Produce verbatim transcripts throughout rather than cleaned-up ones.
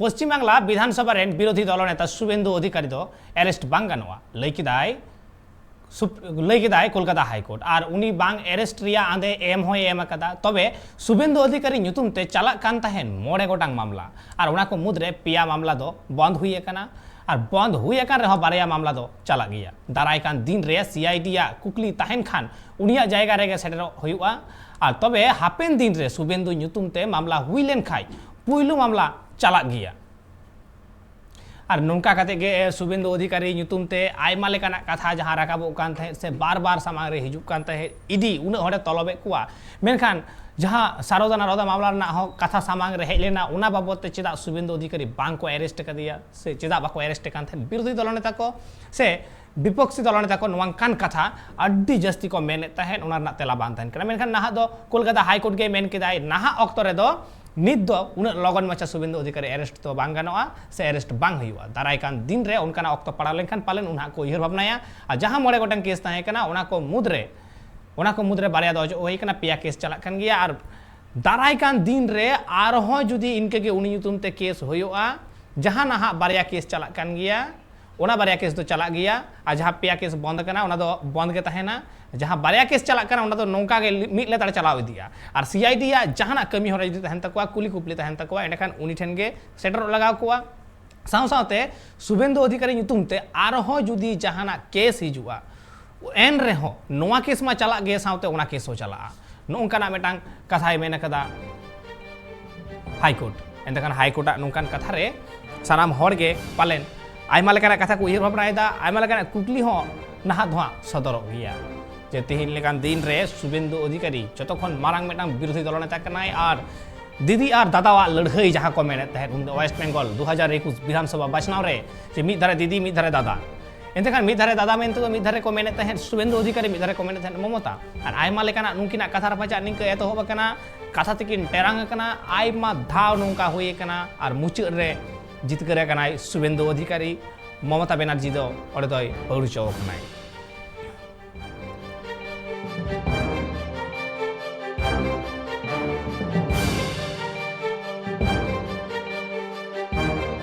ᱯᱚᱥᱪᱤᱢ ᱵᱟᱝᱞᱟ ᱵᱤᱫᱷᱟᱱᱥᱚᱵᱷᱟ ᱨᱮᱱ ᱵᱤᱨᱳᱫᱷᱤ ᱫᱚᱞ ᱱᱮᱛᱟ ᱥᱩᱵᱮᱱᱫᱩ ᱚᱫᱷᱤᱠᱟᱨᱤ ᱫᱚ ᱮᱨᱮᱥᱴ ᱵᱟᱝ ᱜᱟᱱᱚᱜᱼᱟ ᱞᱟᱹᱭ ᱠᱮᱫᱟᱭ ᱥᱩᱯ- ᱞᱟᱹᱭ ᱠᱮᱫᱟᱭ ᱠᱳᱞᱠᱟᱛᱟ ᱦᱟᱭᱠᱳᱨᱴ᱾ ᱟᱨ ᱩᱱᱤ ᱵᱟᱝ ᱮᱨᱮᱥᱴ ᱨᱮᱭᱟᱜ ᱟᱸᱫᱮ ᱮᱢ ᱦᱚᱸᱭ ᱮᱢ ᱟᱠᱟᱫᱟ᱾ ᱛᱚᱵᱮ ᱥᱩᱵᱮᱱᱫᱩ ᱚᱫᱷᱤᱠᱟᱨᱤ ᱧᱩᱛᱩᱢ ᱛᱮ ᱪᱟᱞᱟᱜ ᱠᱟᱱ ᱛᱟᱦᱮᱱ ᱢᱚᱬᱮ ᱜᱚᱴᱟᱝ ᱢᱟᱢᱞᱟ, ᱟᱨ ᱚᱱᱟ ᱠᱚ ᱢᱩᱫᱽᱨᱮ ᱯᱮᱭᱟ ᱢᱟᱢᱞᱟ ᱫᱚ ᱵᱚᱱᱫ ᱦᱩᱭ ᱟᱠᱟᱱᱟ᱾ ᱟᱨ ᱵᱚᱱᱫ ᱦᱩᱭ ᱟᱠᱟᱱ ᱨᱮᱦᱚᱸ ᱵᱟᱨᱭᱟ ᱢᱟᱢᱞᱟ ᱫᱚ ᱪᱟᱞᱟᱜ ᱜᱮᱭᱟ᱾ ᱫᱟᱨᱟᱭ ᱠᱟᱱ ᱫᱤᱱ ᱨᱮ ᱥᱤ ᱟᱭ ᱰᱤ ᱟᱜ ᱠᱩᱠᱞᱤ ᱛᱟᱦᱮᱱ ᱠᱷᱟᱱ ᱩᱱᱤᱭᱟᱜ ᱡᱟᱭᱜᱟ ᱨᱮᱜᱮ ᱥᱮᱴᱮᱨᱚᱜ ᱦᱩᱭᱩᱜᱼᱟ᱾ ᱟᱨ ᱛᱚᱵᱮ ᱦᱟᱯᱮᱱ ᱫᱤᱱ ᱨᱮ ᱥᱩᱵᱮᱱᱫᱩ ᱧᱩᱛᱩᱢ ᱛᱮ ᱢᱟᱢᱞᱟ ᱦᱩᱭ ᱞᱮᱱ ᱠᱷᱟᱱ ᱯᱩᱭᱞᱩ ᱢᱟᱢᱞᱟ ᱪᱟᱞᱟᱜ ᱜᱮᱭᱟ᱾ ᱟᱨ ᱱᱚᱝᱠᱟ ᱠᱟᱛᱮ ᱜᱮ ᱥᱩᱵᱮᱱᱫᱩ ᱚᱫᱷᱤᱠᱟᱨᱤ ᱧᱩᱛᱩᱢ ᱛᱮ ᱟᱭᱢᱟ ᱞᱮᱠᱟᱱᱟᱜ ᱠᱟᱛᱷᱟ ᱡᱟᱦᱟᱸ ᱨᱟᱠᱟᱵᱚᱜ ᱠᱟᱱ ᱛᱟᱦᱮᱸᱫ ᱥᱮ ᱵᱟᱨ ᱵᱟᱨ ᱥᱟᱢᱟᱝ ᱨᱮ ᱦᱤᱡᱩᱜ ᱠᱟᱱ ᱛᱟᱦᱮᱸᱫ, ᱤ ᱰᱤ ᱩᱱᱟᱹᱜ ᱦᱚᱲᱮ ᱛᱚᱞᱚᱵᱮᱫ ᱠᱚᱣᱟ, ᱢᱮᱱᱠᱷᱟᱱ ᱡᱟᱦᱟᱸ ᱥᱟᱨᱚᱫᱟ ᱱᱟᱨᱚᱫᱟ ᱢᱟᱢᱞᱟ ᱨᱮᱱᱟᱜ ᱦᱚᱸ ᱠᱟᱛᱷᱟ ᱥᱟᱢᱟᱝ ᱨᱮ ᱦᱮᱡ ᱞᱮᱱᱟ, ᱚᱱᱟ ᱵᱟᱵᱚᱫ ᱛᱮ ᱪᱮᱫᱟᱜ ᱥᱩᱵᱮᱱᱫᱩ ᱚᱫᱷᱤᱠᱟᱨᱤ ᱵᱟᱝ ᱠᱚ ᱮᱨᱮᱥᱴ ᱟᱠᱟᱫᱮᱭᱟ ᱥᱮ ᱪᱮᱫᱟᱜ ᱵᱟᱠᱚ ᱮᱨᱮᱥᱴ ᱠᱟᱱ ᱛᱟᱦᱮᱸᱫ ᱵᱤᱨᱳᱫᱷᱤ ᱫᱚᱞ ᱱᱮᱛᱟ ᱠᱚ ᱥᱮ ᱵᱤᱯᱚᱠᱥᱤ ᱫᱚᱞ ᱱᱮᱛᱟ ᱠᱚ ᱱᱚᱝᱠᱟᱱ ᱠᱟᱛᱷᱟ ᱟᱹᱰᱤ ᱡᱟᱹᱥᱛᱤ ᱠᱚ ᱢᱮᱱᱮᱫ ᱛᱟᱦᱮᱸᱫ, ᱚᱱᱟ ᱨᱮᱱᱟᱜ ᱛᱮᱞᱟ ᱵᱟᱝ ᱛᱟᱦᱮᱱ ᱠᱟᱱᱟ᱾ ᱢᱮᱱᱠᱷᱟᱱ ᱱᱟᱦᱟᱜ ᱫᱚ ᱠᱳᱞᱠᱟᱛᱟ ᱦᱟᱭ ᱠᱳᱨᱴ ᱜᱮ ᱢᱮᱱ ᱠᱮᱫᱟᱭ, ᱱᱟᱦᱟᱜ ᱚᱠᱛᱚ ᱨᱮᱫᱚ ᱱᱤᱛ ᱫᱚ ᱩᱱᱟᱹᱜ ᱞᱚᱜᱚᱱ ᱢᱟᱪᱷᱟ ᱥᱩᱵᱮᱱᱫᱩ ᱚᱫᱷᱤᱠᱟᱨᱤ ᱮᱨᱮᱥᱴ ᱫᱚ ᱵᱟᱝ ᱜᱟᱱᱚᱜᱼᱟ ᱥᱮ ᱮᱨᱮᱥᱴ ᱵᱟᱝ ᱦᱩᱭᱩᱜᱼᱟ᱾ ᱫᱟᱨᱟᱭ ᱠᱟᱱ ᱫᱤᱱ ᱨᱮ ᱚᱱᱠᱟᱱᱟᱜ ᱚᱠᱛᱚ ᱯᱟᱲᱟᱣ ᱞᱮᱱᱠᱷᱟᱱ ᱯᱟᱞᱮᱱ ᱩᱱ ᱦᱟᱸᱜ ᱠᱚ ᱩᱭᱦᱟᱹᱨ ᱵᱷᱟᱵᱽᱱᱟᱭᱟ᱾ ᱟᱨ ᱡᱟᱦᱟᱸ ᱢᱚᱬᱮ ᱜᱚᱴᱟᱝ ᱠᱮᱥ ᱛᱟᱦᱮᱸ ᱠᱟᱱᱟ, ᱚᱱᱟ ᱠᱚ ᱢᱩᱫᱽᱨᱮ ᱚᱱᱟ ᱠᱚ ᱢᱩᱫᱽᱨᱮ ᱵᱟᱨᱭᱟ ᱫᱚ ᱚᱪᱚᱜ ᱦᱩᱭ ᱠᱟᱱᱟ, ᱯᱮᱭᱟ ᱠᱮᱥ ᱪᱟᱞᱟᱜ ᱠᱟᱱ ᱜᱮᱭᱟ᱾ ᱟᱨ ᱫᱟᱨᱟᱭ ᱠᱟᱱ ᱫᱤᱱ ᱨᱮ ᱟᱨᱦᱚᱸ ᱡᱩᱫᱤ ᱤᱱᱠᱟᱹ ᱜᱮ ᱩᱱᱤ ᱧᱩᱛᱩᱢ ᱛᱮ ᱠᱮᱥ ᱦᱩᱭᱩᱜᱼᱟ, ᱡᱟᱦᱟᱸ ᱱᱟᱦᱟᱜ ᱵᱟᱨᱭᱟ ᱠᱮᱥ ᱪᱟᱞᱟᱜ ᱠᱟᱱ ᱜᱮᱭᱟ, ᱚᱱᱟ ᱵᱟᱨᱭᱟ ᱠᱮᱥ ᱫᱚ ᱪᱟᱞᱟᱜ ᱜᱮᱭᱟ᱾ ᱟᱨ ᱡᱟᱦᱟᱸ ᱯᱮᱭᱟ ᱠᱮᱥ ᱵᱚᱱᱫ ᱟᱠᱟᱱᱟ, ᱚᱱᱟ ᱫᱚ ᱵᱚᱱᱫ ᱜᱮ ᱛᱟᱦᱮᱱᱟ᱾ ᱡᱟᱦᱟᱸ ᱵᱟᱨᱭᱟ ᱠᱮᱥ ᱪᱟᱞᱟᱜ ᱠᱟᱱᱟ, ᱚᱱᱟ ᱫᱚ ᱱᱚᱝᱠᱟ ᱜᱮ ᱢᱤᱫ ᱞᱮᱛᱟᱲ ᱪᱟᱞᱟᱣ ᱤᱫᱤᱜᱼᱟ᱾ ᱟᱨ ᱥᱤ ᱟᱭ ᱰᱤ ᱟᱜ ᱡᱟᱦᱟᱱᱟᱜ ᱠᱟᱹᱢᱤ ᱦᱚᱨᱟ ᱡᱩᱫᱤ ᱛᱟᱦᱮᱱ ᱛᱟᱠᱚᱣᱟ, ᱠᱩᱞᱤ ᱠᱩᱯᱞᱤ ᱛᱟᱦᱮᱱ ᱛᱟᱠᱚᱣᱟ, ᱮᱸᱰᱮᱠᱷᱟᱱ ᱩᱱᱤ ᱴᱷᱮᱱ ᱜᱮ ᱥᱮᱴᱮᱨᱚᱜ ᱞᱟᱜᱟᱣ ᱠᱚᱣᱟ᱾ ᱥᱟᱶ ᱥᱟᱶᱛᱮ ᱥᱩᱵᱮᱱᱫᱩ ᱚᱫᱷᱤᱠᱟᱨᱤ ᱧᱩᱛᱩᱢ ᱛᱮ ᱟᱨᱦᱚᱸ ᱡᱩᱫᱤ ᱡᱟᱦᱟᱱᱟᱜ ᱠᱮᱥ ᱦᱤᱡᱩᱜᱼᱟ, ᱮᱱ ᱨᱮᱦᱚᱸ ᱱᱚᱣᱟ ᱠᱮᱥ ᱢᱟ ᱪᱟᱞᱟᱜ ᱜᱮ, ᱥᱟᱶᱛᱮ ᱚᱱᱟ ᱠᱮᱥ ᱦᱚᱸ ᱪᱟᱞᱟᱜᱼᱟ᱾ ᱱᱚᱜᱼᱚ ᱱᱚᱝᱠᱟᱱᱟᱜ ᱢᱤᱫᱴᱟᱝ ᱠᱟᱛᱷᱟᱭ ᱢᱮᱱ ᱟᱠᱟᱫᱟ ᱦᱟᱭ ᱠᱳᱨᱴ᱾ ᱮᱱᱛᱮᱠᱷᱟᱱ ᱦᱟᱭ ᱠᱳᱨᱴ ᱟᱜ ᱱᱚᱝᱠᱟᱱ ᱠᱟᱛᱷᱟ ᱨᱮ ᱥᱟᱱᱟᱢ ᱦᱚᱲ ᱜᱮ ᱯᱟᱞᱮᱱ ᱟᱭᱢᱟ ᱞᱮᱠᱟᱱᱟᱜ ᱠᱟᱛᱷᱟ ᱠᱚ ᱩᱭᱦᱟᱹᱨ ᱵᱷᱟᱵᱽᱱᱟᱭᱮᱫᱟ, ᱟᱭᱢᱟ ᱞᱮᱠᱟᱱᱟᱜ ᱠᱩᱠᱞᱤ ᱦᱚᱸ ᱱᱟᱦᱟᱜ ᱫᱚ ᱦᱟᱸᱜ ᱥᱚᱫᱚᱨᱚᱜ ᱜᱮᱭᱟ᱾ ᱡᱮ ᱛᱮᱦᱮᱧ ᱞᱮᱠᱟᱱ ᱫᱤᱱ ᱨᱮ ᱥᱩᱵᱮᱱᱫᱩ ᱚᱫᱷᱤᱠᱟᱨᱤ ᱡᱚᱛᱚ ᱠᱷᱚᱱ ᱢᱟᱨᱟᱝ ᱢᱤᱫᱴᱟᱝ ᱵᱤᱨᱳᱫᱷᱤ ᱫᱚᱞ ᱱᱮᱛᱟ ᱠᱟᱱᱟᱭ, ᱟᱨ ᱫᱤᱫᱤ ᱟᱨ ᱫᱟᱫᱟᱣᱟᱜ ᱞᱟᱹᱲᱦᱟᱹᱭ ᱡᱟᱦᱟᱸ ᱠᱚ ᱢᱮᱱᱮᱫ ᱛᱟᱦᱮᱸᱫ, ᱩᱱ ᱫᱚ ᱳᱭᱮᱥᱴ ᱵᱮᱝᱜᱚᱞ ᱫᱩ ᱦᱟᱡᱟᱨ ᱮᱠᱩᱥ ᱵᱤᱫᱷᱟᱱ ᱥᱚᱵᱷᱟ ᱵᱟᱪᱷᱱᱟᱣ ᱨᱮ, ᱡᱮ ᱢᱤᱫ ᱫᱷᱟᱨᱮ ᱫᱤᱫᱤ, ᱢᱤᱫ ᱫᱷᱟᱨᱮ ᱫᱟᱫᱟ᱾ ᱮᱱᱛᱮᱠᱷᱟᱱ ᱢᱤᱫ ᱫᱷᱟᱨᱮ ᱫᱟᱫᱟ ᱢᱮᱱᱛᱮ ᱫᱚ ᱢᱤᱫ ᱫᱷᱟᱨᱮ ᱠᱚ ᱢᱮᱱᱮᱫ ᱛᱟᱦᱮᱸᱫ ᱥᱩᱵᱮᱱᱫᱩ ᱚᱫᱷᱤᱠᱟᱨᱤ, ᱢᱤᱫ ᱫᱷᱟᱨᱮ ᱠᱚ ᱢᱮᱱᱮᱫ ᱛᱟᱦᱮᱸᱫ ᱢᱚᱢᱚᱛᱟ᱾ ᱟᱨ ᱟᱭᱢᱟ ᱞᱮᱠᱟᱱᱟᱜ ᱱᱩᱠᱤᱱᱟᱜ ᱠᱟᱛᱷᱟ ᱨᱟᱯᱟᱪᱟᱜ ᱱᱤᱝᱠᱟᱹ ᱮᱛᱚᱦᱚᱵ ᱟᱠᱟᱱᱟ, ᱠᱟᱛᱷᱟ ᱛᱮᱠᱤᱱ ᱴᱮᱨᱟᱝ ᱟᱠᱟᱱᱟ, ᱟᱭᱢᱟ ᱫᱷᱟᱣ ᱱᱚᱝᱠᱟ ᱦᱩᱭ ᱟᱠᱟᱱᱟ, ᱟᱨ ᱢᱩᱪᱟᱹᱫ ᱨᱮ ᱡᱤᱛᱠᱟᱹᱨ ᱟᱠᱟᱱᱟᱭ ᱥᱩᱵᱮᱱᱫᱩ ᱚᱫᱷᱤᱠᱟᱨᱤ᱾ ᱢᱚᱢᱚᱛᱟ ᱵᱮᱱᱟᱨᱡᱤ ᱫᱚ ᱚᱸᱰᱮ ᱫᱚᱭ ᱯᱟᱹᱦᱩᱲ ᱦᱚᱪᱚ ᱟᱠᱟᱱᱟᱭ᱾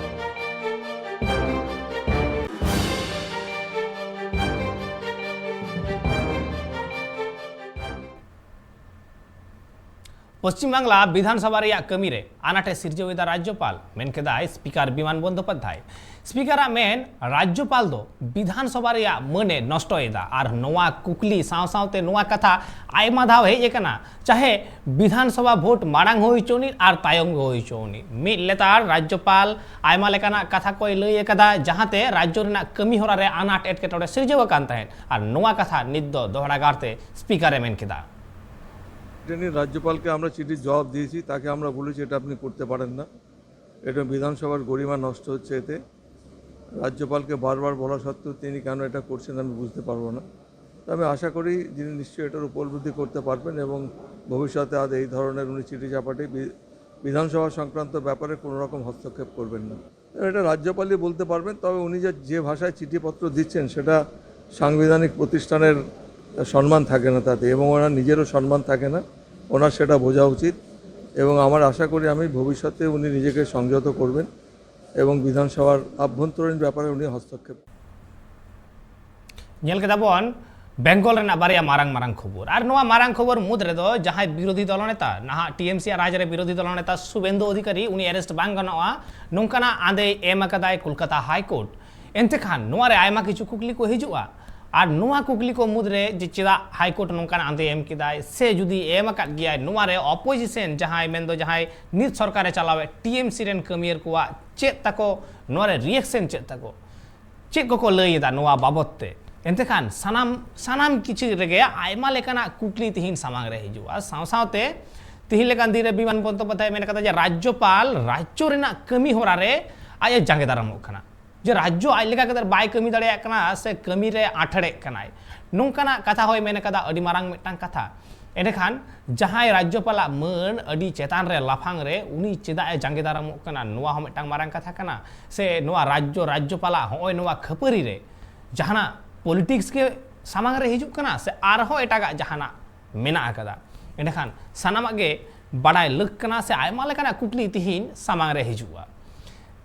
ᱯᱚᱥᱪᱤᱢ ᱵᱟᱝᱞᱟ ᱵᱤᱫᱷᱟᱱ ᱥᱚᱵᱷᱟ ᱨᱮᱭᱟᱜ ᱠᱟᱹᱢᱤ ᱨᱮ ᱟᱱᱟᱴ ᱮ ᱥᱤᱨᱡᱟᱹᱣ ᱮᱫᱟ ᱨᱟᱡᱽᱡᱚᱯᱟᱞ, ᱢᱮᱱ ᱠᱮᱫᱟᱭ ᱥᱯᱤᱠᱟᱨ ᱵᱤᱢᱟᱱ ᱵᱚᱱᱫᱳᱯᱟᱫᱽᱫᱷᱟᱭ᱾ ᱥᱯᱤᱠᱟᱨᱟᱜ ᱢᱮᱱ, ᱨᱟᱡᱽᱡᱚᱯᱟᱞ ᱫᱚ ᱵᱤᱫᱷᱟᱱ ᱥᱚᱵᱷᱟ ᱨᱮᱭᱟᱜ ᱢᱟᱹᱱ ᱮ ᱱᱚᱥᱴᱚᱭᱮᱫᱟ᱾ ᱟᱨ ᱱᱚᱣᱟ ᱠᱩᱠᱞᱤ ᱥᱟᱶ ᱥᱟᱶᱛᱮ ᱱᱚᱣᱟ ᱠᱟᱛᱷᱟ ᱟᱭᱢᱟ ᱫᱷᱟᱣ ᱦᱮᱡ ᱟᱠᱟᱱᱟ, ᱪᱟᱦᱮ ᱵᱤᱫᱷᱟᱱ ᱥᱚᱵᱷᱟ ᱵᱷᱳᱴ ᱢᱟᱲᱟᱝ ᱦᱩᱭ ᱦᱚᱪᱚ ᱟᱨ ᱛᱟᱭᱚᱢ ᱜᱮ ᱦᱩᱭ ᱦᱚᱪᱚ᱾ ᱢᱤᱫ ᱞᱮᱛᱟᱲ ᱨᱟᱡᱽᱡᱚᱯᱟᱞ ᱟᱭᱢᱟ ᱞᱮᱠᱟᱱᱟᱜ ᱠᱟᱛᱷᱟ ᱠᱚᱭ ᱞᱟᱹᱭ ᱟᱠᱟᱫᱟ, ᱡᱟᱦᱟᱸᱛᱮ ᱨᱟᱡᱽᱡᱚ ᱨᱮᱱᱟᱜ ᱠᱟᱹᱢᱤ ᱦᱚᱨᱟ ᱨᱮ ᱟᱱᱟᱴ ᱮᱴᱠᱮᱴᱚᱬᱮ ᱥᱤᱨᱡᱟᱹᱣ ᱟᱠᱟᱱ ᱛᱟᱦᱮᱸᱫ᱾ ᱟᱨ ᱱᱚᱣᱟ ᱠᱟᱛᱷᱟ ᱱᱤᱛ ᱫᱚ ᱫᱚᱦᱲᱟ ᱜᱟᱨᱛᱮ ᱥᱯᱤᱠᱟᱨ ᱮ ᱢᱮᱱ ᱠᱮᱫᱟ᱾ তিনি রাজ্যপালকে আমরা চিঠির জবাব দিয়েছি, তাকে আমরা বলেছি এটা আপনি করতে পারেন না, এটা বিধানসভার গরিমা নষ্ট হচ্ছে এতে। রাজ্যপালকে বারবার বলা সত্ত্বেও তিনি কেন এটা করছেন আমি বুঝতে পারবো না। তো আমি আশা করি যিনি নিশ্চয়ই এটার উপলব্ধি করতে পারবেন এবং ভবিষ্যতে আর এই ধরনের উনি চিঠি চাপাটি বি- বিধানসভা সংক্রান্ত ব্যাপারে কোনো রকম হস্তক্ষেপ করবেন না। এটা রাজ্যপালই বলতে পারবেন, তবে উনি যে যে ভাষায় চিঠিপত্র দিচ্ছেন সেটা সাংবিধানিক প্রতিষ্ঠানের সম্মান থাকে না তাতে, এবং ওনার নিজেরও সম্মান থাকে না, ওনার সেটা বোঝা উচিত। এবং আমার আশা করি আমি ভবিষ্যতে উনি নিজেকে সংযত করবেন এবং বিধানসভার আভ্যন্তরীণ ব্যাপারে উনি হস্তক্ষেপ ᱧᱮᱞ ᱠᱮᱫᱟ ᱵᱚᱱ ᱵᱮᱝᱜᱚᱞ ᱨᱮᱱᱟᱜ ᱵᱟᱨᱭᱟ ᱢᱟᱨᱟᱝ ᱢᱟᱨᱟᱝ ᱠᱷᱚᱵᱚᱨ᱾ ᱟᱨ ᱱᱚᱣᱟ ᱢᱟᱨᱟᱝ ᱠᱷᱚᱵᱚᱨ ᱢᱩᱫᱽ ᱨᱮᱫᱚ ᱡᱟᱦᱟᱸᱭ ᱵᱤᱨᱳᱫᱷᱤ ᱫᱚᱞ ᱱᱮᱛᱟ, ᱱᱟᱦᱟᱜ ᱴᱤ ᱮᱢ ᱥᱤ ᱨᱟᱡᱽ ᱨᱮ ᱵᱤᱨᱳᱫᱷᱤ ᱫᱚᱞ ᱱᱮᱛᱟ ᱥᱩᱵᱮᱱᱫᱩ ᱚᱫᱷᱤᱠᱟᱨᱤ, ᱩᱱᱤ ᱮᱨᱮᱥᱴ ᱵᱟᱝ ᱜᱟᱱᱚᱜᱼᱟ, ᱱᱚᱝᱠᱟᱱᱟᱜ ᱟᱸᱫᱮᱭ ᱮᱢ ᱟᱠᱟᱫᱟᱭ ᱠᱳᱞᱠᱟᱛᱟ ᱦᱟᱭ ᱠᱳᱨᱴ᱾ ᱮᱱᱛᱮ ᱠᱷᱟᱱ ᱱᱚᱣᱟ ᱨᱮ ᱟᱭᱢᱟ ᱠᱤᱪᱷᱩ ᱠᱩᱠᱞᱤ ᱠᱚ ᱦᱤᱡᱩᱜᱼᱟ᱾ ᱟᱨ ᱱᱚᱣᱟ ᱠᱩᱠᱞᱤ ᱠᱚ ᱢᱩᱫᱽ ᱨᱮ ᱡᱮ ᱪᱮᱫᱟᱜ ᱦᱟᱭ ᱠᱳᱨᱴ ᱱᱚᱝᱠᱟᱱ ᱟᱸᱫᱮ ᱮᱢ ᱠᱮᱫᱟᱭ, ᱥᱮ ᱡᱩᱫᱤ ᱮᱢ ᱟᱠᱟᱫ ᱜᱮᱭᱟᱭ, ᱱᱚᱣᱟ ᱨᱮ ᱚᱯᱳᱡᱤᱥᱚᱱ ᱡᱟᱦᱟᱸᱭ, ᱢᱮᱱᱫᱚ ᱡᱟᱦᱟᱸᱭ ᱱᱤᱛ ᱥᱚᱨᱠᱟᱨᱮ ᱪᱟᱞᱟᱣᱮᱫ ᱴᱤ ᱮᱢ ᱥᱤ ᱨᱮᱱ ᱠᱟᱹᱢᱤᱭᱟᱹᱨ ᱠᱚᱣᱟᱜ ᱪᱮᱫ ᱛᱟᱠᱚ, ᱱᱚᱣᱟ ᱨᱮ ᱨᱤᱭᱮᱠᱥᱚᱱ ᱪᱮᱫ ᱛᱟᱠᱚ? ᱪᱮᱫ ᱠᱚᱠᱚ ᱞᱟᱹᱭ ᱮᱫᱟ ᱱᱚᱣᱟ ᱵᱟᱵᱚᱛ ᱛᱮ? ᱮᱱᱛᱮ ᱠᱷᱟᱱ ᱥᱟᱱᱟᱢ, ᱥᱟᱱᱟᱢ ᱠᱤᱪᱷᱩ ᱨᱮᱜᱮ ᱟᱭᱢᱟ ᱞᱮᱠᱟᱱᱟᱜ ᱠᱩᱠᱞᱤ ᱛᱤᱦᱤᱧ ᱥᱟᱢᱟᱝ ᱨᱮ ᱦᱤᱡᱩᱜᱼᱟ᱾ ᱥᱟᱶ ᱥᱟᱶᱛᱮ ᱛᱤᱦᱤᱧ ᱞᱮᱠᱟᱱ ᱫᱤᱱ ᱨᱮ ᱵᱤᱢᱟᱱ ᱵᱚᱱᱫᱳᱯᱟᱫᱽᱫᱷᱟᱭ ᱢᱮᱱ ᱠᱟᱫᱟ ᱡᱮ ᱨᱟᱡᱽᱡᱚᱯᱟᱞ ᱨᱟᱡᱽᱡᱚ ᱨᱮᱱᱟᱜ ᱠᱟᱹᱢᱤ ᱦᱚᱨᱟ ᱨᱮ ᱟᱡ ᱮ ᱡᱟᱸᱜᱮ ᱫᱟᱨᱟᱢᱚᱜ ᱠᱟᱱᱟ, ᱡᱮ ᱨᱟᱡᱽᱡᱚ ᱟᱡ ᱞᱮᱠᱟ ᱠᱟᱛᱮ ᱵᱟᱭ ᱠᱟᱹᱢᱤ ᱫᱟᱲᱮᱭᱟᱜ ᱠᱟᱱᱟ ᱥᱮ ᱠᱟᱹᱢᱤ ᱨᱮ ᱟᱴᱷᱟᱲᱮᱜ ᱠᱟᱱᱟᱭ, ᱱᱚᱝᱠᱟᱱᱟᱜ ᱠᱟᱛᱷᱟ ᱦᱚᱸᱭ ᱢᱮᱱ ᱠᱟᱫᱟ᱾ ᱟᱹᱰᱤ ᱢᱟᱨᱟᱝ ᱢᱤᱫᱴᱟᱝ ᱠᱟᱛᱷᱟ᱾ ᱮᱸᱰᱮᱠᱷᱟᱱ ᱡᱟᱦᱟᱸᱭ ᱨᱟᱡᱽᱡᱚᱯᱟᱞᱟᱜ ᱢᱟᱹᱱ ᱟᱹᱰᱤ ᱪᱮᱛᱟᱱ ᱨᱮ, ᱞᱟᱯᱷᱟᱝ ᱨᱮ, ᱩᱱᱤ ᱪᱮᱫᱟᱜ ᱮ ᱡᱟᱸᱜᱮ ᱫᱟᱨᱟᱢᱚᱜ ᱠᱟᱱᱟ, ᱱᱚᱣᱟ ᱦᱚᱸ ᱢᱤᱫᱴᱟᱝ ᱢᱟᱨᱟᱝ ᱠᱟᱛᱷᱟ ᱠᱟᱱᱟ᱾ ᱥᱮ ᱱᱚᱣᱟ ᱨᱟᱡᱽᱡᱚ ᱨᱟᱡᱽᱡᱚᱯᱟᱞᱟᱜ ᱦᱚᱸᱜᱼᱚᱭ ᱱᱚᱣᱟ ᱠᱷᱟᱹᱯᱟᱹᱨᱤ ᱨᱮ ᱡᱟᱦᱟᱱᱟᱜ ᱯᱚᱞᱤᱴᱤᱠᱥ ᱜᱮ ᱥᱟᱢᱟᱝ ᱨᱮ ᱦᱤᱡᱩᱜ ᱠᱟᱱᱟ ᱥᱮ ᱟᱨᱦᱚᱸ ᱮᱴᱟᱜᱟᱜ ᱡᱟᱦᱟᱱᱟᱜ ᱢᱮᱱᱟᱜ ᱟᱠᱟᱫᱟ? ᱮᱸᱰᱮᱠᱷᱟᱱ ᱥᱟᱱᱟᱢᱟᱜ ᱜᱮ ᱵᱟᱰᱟᱭ ᱞᱟᱹᱠ ᱠᱟᱱᱟ ᱥᱮ ᱟᱭᱢᱟ ᱞᱮᱠᱟᱱᱟᱜ ᱠᱩᱠᱞᱤ ᱛᱤᱦᱤᱧ ᱥᱟᱢᱟᱝ ᱨᱮ ᱦᱤᱡᱩᱜᱼᱟ᱾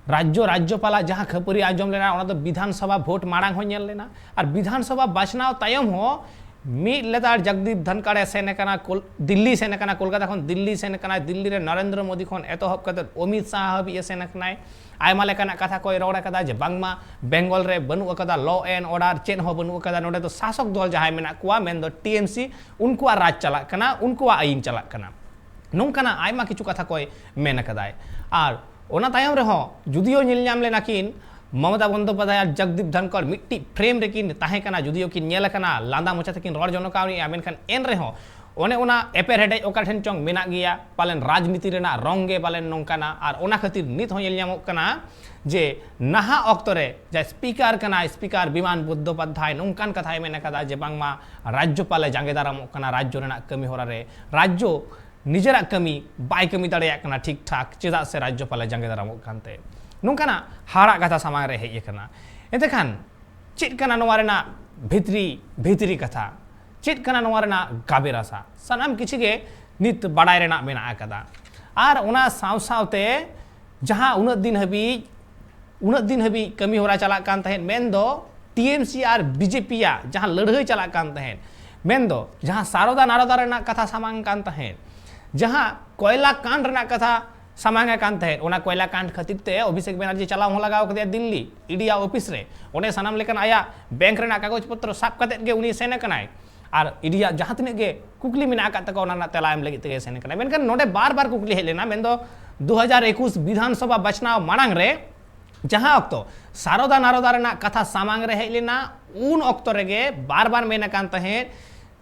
ᱨᱟᱡᱽᱡᱚ ᱨᱟᱡᱽᱡᱚᱯᱟᱞᱟᱜ ᱡᱟᱦᱟᱸ ᱠᱷᱟᱹᱯᱟᱹᱨᱤ ᱟᱸᱡᱚᱢ ᱞᱮᱱᱟ, ᱚᱱᱟ ᱫᱚ ᱵᱤᱫᱷᱟᱱ ᱥᱚᱵᱷᱟ ᱵᱷᱳᱴ ᱢᱟᱲᱟᱝ ᱦᱚᱸ ᱧᱮᱞ ᱞᱮᱱᱟ, ᱟᱨ ᱵᱤᱫᱷᱟᱱ ᱥᱚᱵᱷᱟ ᱵᱟᱪᱷᱱᱟᱣ ᱛᱟᱭᱚᱢ ᱦᱚᱸ ᱢᱤᱫ ᱞᱮᱛᱟᱲ ᱡᱚᱜᱽᱫᱤᱯ ᱫᱷᱟᱱᱠᱟᱲ ᱮ ᱥᱮᱱ ᱟᱠᱟᱱᱟ ᱠᱳᱞ-, ᱫᱤᱞᱞᱤ ᱥᱮᱱ ᱟᱠᱟᱱᱟ, ᱠᱳᱞᱠᱟᱛᱟ ᱠᱷᱚᱱ ᱫᱤᱞᱞᱤ ᱥᱮᱱ ᱟᱠᱟᱱᱟᱭ᱾ ᱫᱤᱞᱞᱤ ᱨᱮ ᱱᱚᱨᱮᱱᱫᱨᱚ ᱢᱳᱫᱤ ᱠᱷᱚᱱ ᱮᱛᱚᱦᱚᱵ ᱠᱟᱛᱮ ᱚᱢᱤᱛ ᱥᱟᱦᱟ ᱦᱟᱹᱵᱤᱡ ᱮ ᱥᱮᱱ ᱟᱠᱟᱱᱟᱭ᱾ ᱟᱭᱢᱟ ᱞᱮᱠᱟᱱᱟᱜ ᱠᱟᱛᱷᱟ ᱠᱚᱭ ᱨᱚᱲ ᱟᱠᱟᱫᱟ ᱡᱮ ᱵᱟᱝᱢᱟ ᱵᱮᱝᱜᱚᱞ ᱨᱮ ᱵᱟᱹᱱᱩᱜ ᱟᱠᱟᱫᱟ law and order, ᱪᱮᱫ ᱦᱚᱸ ᱵᱟᱹᱱᱩᱜ ᱟᱠᱟᱫᱟ, ᱱᱚᱰᱮ ᱫᱚ ᱥᱟᱥᱚᱠ ᱫᱚᱞ ᱡᱟᱦᱟᱸᱭ ᱢᱮᱱᱟᱜ ᱠᱚᱣᱟ, ᱢᱮᱱᱫᱚ ᱴᱤ ᱮᱢ ᱥᱤ, ᱩᱱᱠᱩᱣᱟᱜ ᱨᱟᱡᱽ ᱪᱟᱞᱟᱜ ᱠᱟᱱᱟ, ᱩᱱᱠᱩᱣᱟᱜ ᱟᱹᱭᱤᱱ ᱪᱟᱞᱟᱜ ᱠᱟᱱᱟ᱾ ᱱᱚᱝᱠᱟᱱᱟᱜ ᱟᱭᱢᱟ ᱠᱤᱪᱷᱩ ᱠᱟᱛᱷᱟ ᱠᱚᱭ ᱢᱮᱱ ᱟᱠᱟᱫᱟᱭ᱾ ᱟᱨ ᱚᱱᱟ ᱛᱟᱭᱚᱢ ᱨᱮᱦᱚᱸ ᱡᱩᱫᱤᱭᱳ ᱧᱮᱞ ᱧᱟᱢ ᱞᱮᱱᱟ ᱠᱤᱱ, ᱢᱚᱢᱚᱛᱟ ᱵᱚᱱᱫᱳᱯᱟᱫᱷᱭᱟᱭ ᱟᱨ ᱡᱚᱜᱽᱫᱤᱯ ᱫᱷᱟᱱᱠᱚᱲ ᱢᱤᱫᱴᱤᱡ frame ᱨᱮᱠᱤᱱ ᱛᱟᱦᱮᱸ ᱠᱟᱱᱟ, ᱡᱩᱫᱤᱭᱳ ᱠᱤᱱ ᱧᱮᱞ ᱟᱠᱟᱱᱟ, ᱞᱟᱸᱫᱟ ᱢᱚᱪᱟ ᱛᱮᱠᱤᱱ ᱨᱚᱲ ᱡᱚᱱᱚᱜ ᱠᱟᱱᱟ, ᱢᱮᱱᱠᱷᱟᱱ ᱮᱱ ᱨᱮᱦᱚᱸ ᱚᱱᱮ ᱚᱱᱟ ᱮᱯᱮᱨᱦᱮᱰᱮᱡ ᱚᱠᱟ ᱴᱷᱮᱱ ᱪᱚᱝ ᱢᱮᱱᱟᱜ ᱜᱮᱭᱟ, ᱯᱟᱞᱮᱱ ᱨᱟᱡᱽᱱᱤᱛᱤ ᱨᱮᱱᱟᱜ ᱨᱚᱝ ᱜᱮ ᱯᱟᱞᱮᱱ ᱱᱚᱝᱠᱟᱱᱟ᱾ ᱟᱨ ᱚᱱᱟ ᱠᱷᱟᱹᱛᱤᱨ ᱱᱤᱛ ᱦᱚᱸ ᱧᱮᱞ ᱧᱟᱢᱚᱜ ᱠᱟᱱᱟ ᱡᱮ ᱱᱟᱦᱟᱜ ᱚᱠᱛᱚ ᱨᱮ ᱡᱟᱦᱟᱸᱭ speaker ᱠᱟᱱᱟᱭ, speaker ᱵᱤᱢᱟᱱ ᱵᱚᱱᱫᱳᱯᱟᱫᱷᱭᱟᱭ ᱱᱚᱝᱠᱟᱱ ᱠᱟᱛᱷᱟᱭ ᱢᱮᱱ ᱟᱠᱟᱫᱟ ᱡᱮ ᱵᱟᱝᱢᱟ ᱨᱟᱡᱽᱡᱚᱯᱟᱞᱮ ᱡᱟᱸᱜᱮ ᱫᱟᱨᱟᱢᱚᱜ ᱠᱟᱱᱟ ᱨᱟᱡᱽᱡᱚ ᱨᱮᱱᱟᱜ ᱠᱟᱹᱢᱤ ᱦᱚᱨᱟ ᱨᱮ, ᱨᱟᱡᱽᱡᱚ ᱱᱤᱡᱮᱨᱟᱜ ᱠᱟᱹᱢᱤ ᱵᱟᱭ ᱠᱟᱹᱢᱤ ᱫᱟᱲᱮᱭᱟᱜ ᱠᱟᱱᱟ ᱴᱷᱤᱠ ᱴᱷᱟᱠ, ᱪᱮᱫᱟᱜ ᱥᱮ ᱨᱟᱡᱽᱡᱚᱯᱟᱞᱮ ᱡᱟᱸᱜᱮ ᱫᱟᱨᱟᱢᱚᱜ ᱠᱟᱱᱛᱮ᱾ ᱱᱚᱝᱠᱟᱱᱟᱜ ᱦᱟᱦᱟᱲᱟᱜ ᱠᱟᱛᱷᱟ ᱥᱟᱢᱟᱝ ᱨᱮ ᱦᱮᱡ ᱟᱠᱟᱱᱟ᱾ ᱮᱱᱛᱮ ᱠᱷᱟᱱ ᱪᱮᱫ ᱠᱟᱱᱟ ᱱᱚᱣᱟ ᱨᱮᱱᱟᱜ ᱵᱷᱤᱛᱨᱤ, ᱵᱷᱤᱛᱨᱤ ᱠᱟᱛᱷᱟ? ᱪᱮᱫ ᱠᱟᱱᱟ ᱱᱚᱣᱟ ᱨᱮᱱᱟᱜ ᱜᱟᱵᱮ ᱨᱟᱥᱟ? ᱥᱟᱱᱟᱢ ᱠᱤᱪᱷᱩ ᱜᱮ ᱱᱤᱛ ᱵᱟᱰᱟᱭ ᱨᱮᱱᱟᱜ ᱢᱮᱱᱟᱜ ᱟᱠᱟᱫᱟ᱾ ᱟᱨ ᱚᱱᱟ ᱥᱟᱶ ᱥᱟᱶᱛᱮ ᱡᱟᱦᱟᱸ ᱩᱱᱟᱹᱜ ᱫᱤᱱ ᱦᱟᱹᱵᱤᱡ, ᱩᱱᱟᱹᱜ ᱫᱤᱱ ᱦᱟᱹᱵᱤᱡ ᱠᱟᱹᱢᱤ ᱦᱚᱨᱟ ᱪᱟᱞᱟᱜ ᱠᱟᱱ ᱛᱟᱦᱮᱸᱫ, ᱢᱮᱱᱫᱚ ᱴᱤ ᱮᱢ ᱥᱤ ᱟᱨ ᱵᱤ ᱡᱮ ᱯᱤ ᱭᱟᱜ ᱡᱟᱦᱟᱸ ᱞᱟᱹᱲᱦᱟᱹᱭ ᱪᱟᱞᱟᱜ ᱠᱟᱱ ᱛᱟᱦᱮᱸᱫ, ᱢᱮᱱᱫᱚ ᱡᱟᱦᱟᱸ ᱥᱟᱨᱚᱫᱟ ᱱᱟᱨᱚᱫᱟ ᱨᱮᱱᱟᱜ ᱠᱟᱛᱷᱟ ᱥᱟᱢᱟᱝ ᱠᱟᱱ ᱛᱟᱦᱮᱸᱫ, ᱡᱟᱦᱟᱸ ᱠᱚᱭᱞᱟ ᱠᱟᱱᱰ ᱨᱮᱱᱟᱜ ᱠᱟᱛᱷᱟ ᱥᱟᱢᱟᱝ ᱟᱠᱟᱱ ᱛᱟᱦᱮᱸᱫ, ᱚᱱᱟ ᱠᱚᱭᱞᱟ ᱠᱟᱱᱰ ᱠᱷᱟᱹᱛᱤᱨ ᱛᱮ ᱚᱵᱷᱤᱥᱮᱠ ᱵᱮᱱᱟᱨᱡᱤ ᱪᱟᱞᱟᱣ ᱦᱚᱸ ᱞᱟᱜᱟᱣ ᱠᱮᱫᱮᱭᱟ ᱫᱤᱞᱞᱤ ᱤ ᱰᱤ ᱭᱟᱜ ᱚᱯᱷᱤᱥ ᱨᱮ᱾ ᱚᱸᱰᱮ ᱥᱟᱱᱟᱢ ᱞᱮᱠᱟᱱ ᱟᱭᱟᱜ ᱵᱮᱝᱠ ᱨᱮᱱᱟᱜ ᱠᱟᱜᱚᱡᱽ ᱯᱚᱛᱨᱚ ᱥᱟᱵ ᱠᱟᱛᱮᱫ ᱜᱮ ᱩᱱᱤ ᱥᱮᱱ ᱟᱠᱟᱱᱟᱭ᱾ ᱟᱨ ᱤ ᱰᱤ ᱭᱟᱜ ᱡᱟᱦᱟᱸ ᱛᱤᱱᱟᱹᱜ ᱜᱮ ᱠᱩᱠᱞᱤ ᱢᱮᱱᱟᱜ ᱟᱠᱟᱫ ᱛᱟᱠᱚᱣᱟ, ᱚᱱᱟ ᱨᱮᱱᱟᱜ ᱛᱮᱞᱟ ᱮᱢ ᱞᱟᱹᱜᱤᱫ ᱛᱮᱜᱮ ᱥᱮᱱ ᱟᱠᱟᱱᱟᱭ᱾ ᱢᱮᱱᱠᱷᱟᱱ ᱱᱚᱰᱮ ᱵᱟᱨ ᱵᱟᱨ ᱠᱩᱠᱞᱤ ᱦᱮᱡ ᱞᱮᱱᱟ, ᱢᱮᱱᱫᱚ ᱫᱩ ᱦᱟᱡᱟᱨ ᱮᱠᱩᱥ ᱵᱤᱫᱷᱟᱱ ᱥᱚᱵᱷᱟ ᱵᱟᱪᱷᱱᱟᱣ ᱢᱟᱲᱟᱝ ᱨᱮ ᱡᱟᱦᱟᱸ ᱚᱠᱛᱚ ᱥᱟᱨᱚᱫᱟ ᱱᱟᱨᱚᱫᱟ ᱨᱮᱱᱟᱜ ᱠᱟᱛᱷᱟ ᱥᱟᱢᱟᱝ ᱨᱮ ᱦᱮᱡ ᱞᱮᱱᱟ, ᱩᱱ ᱚᱠᱛᱚ ᱨᱮᱜᱮ ᱵᱟᱨ ᱵᱟᱨ ᱢᱮᱱ ᱟᱠᱟᱱ ᱛᱟᱦᱮᱸᱫ,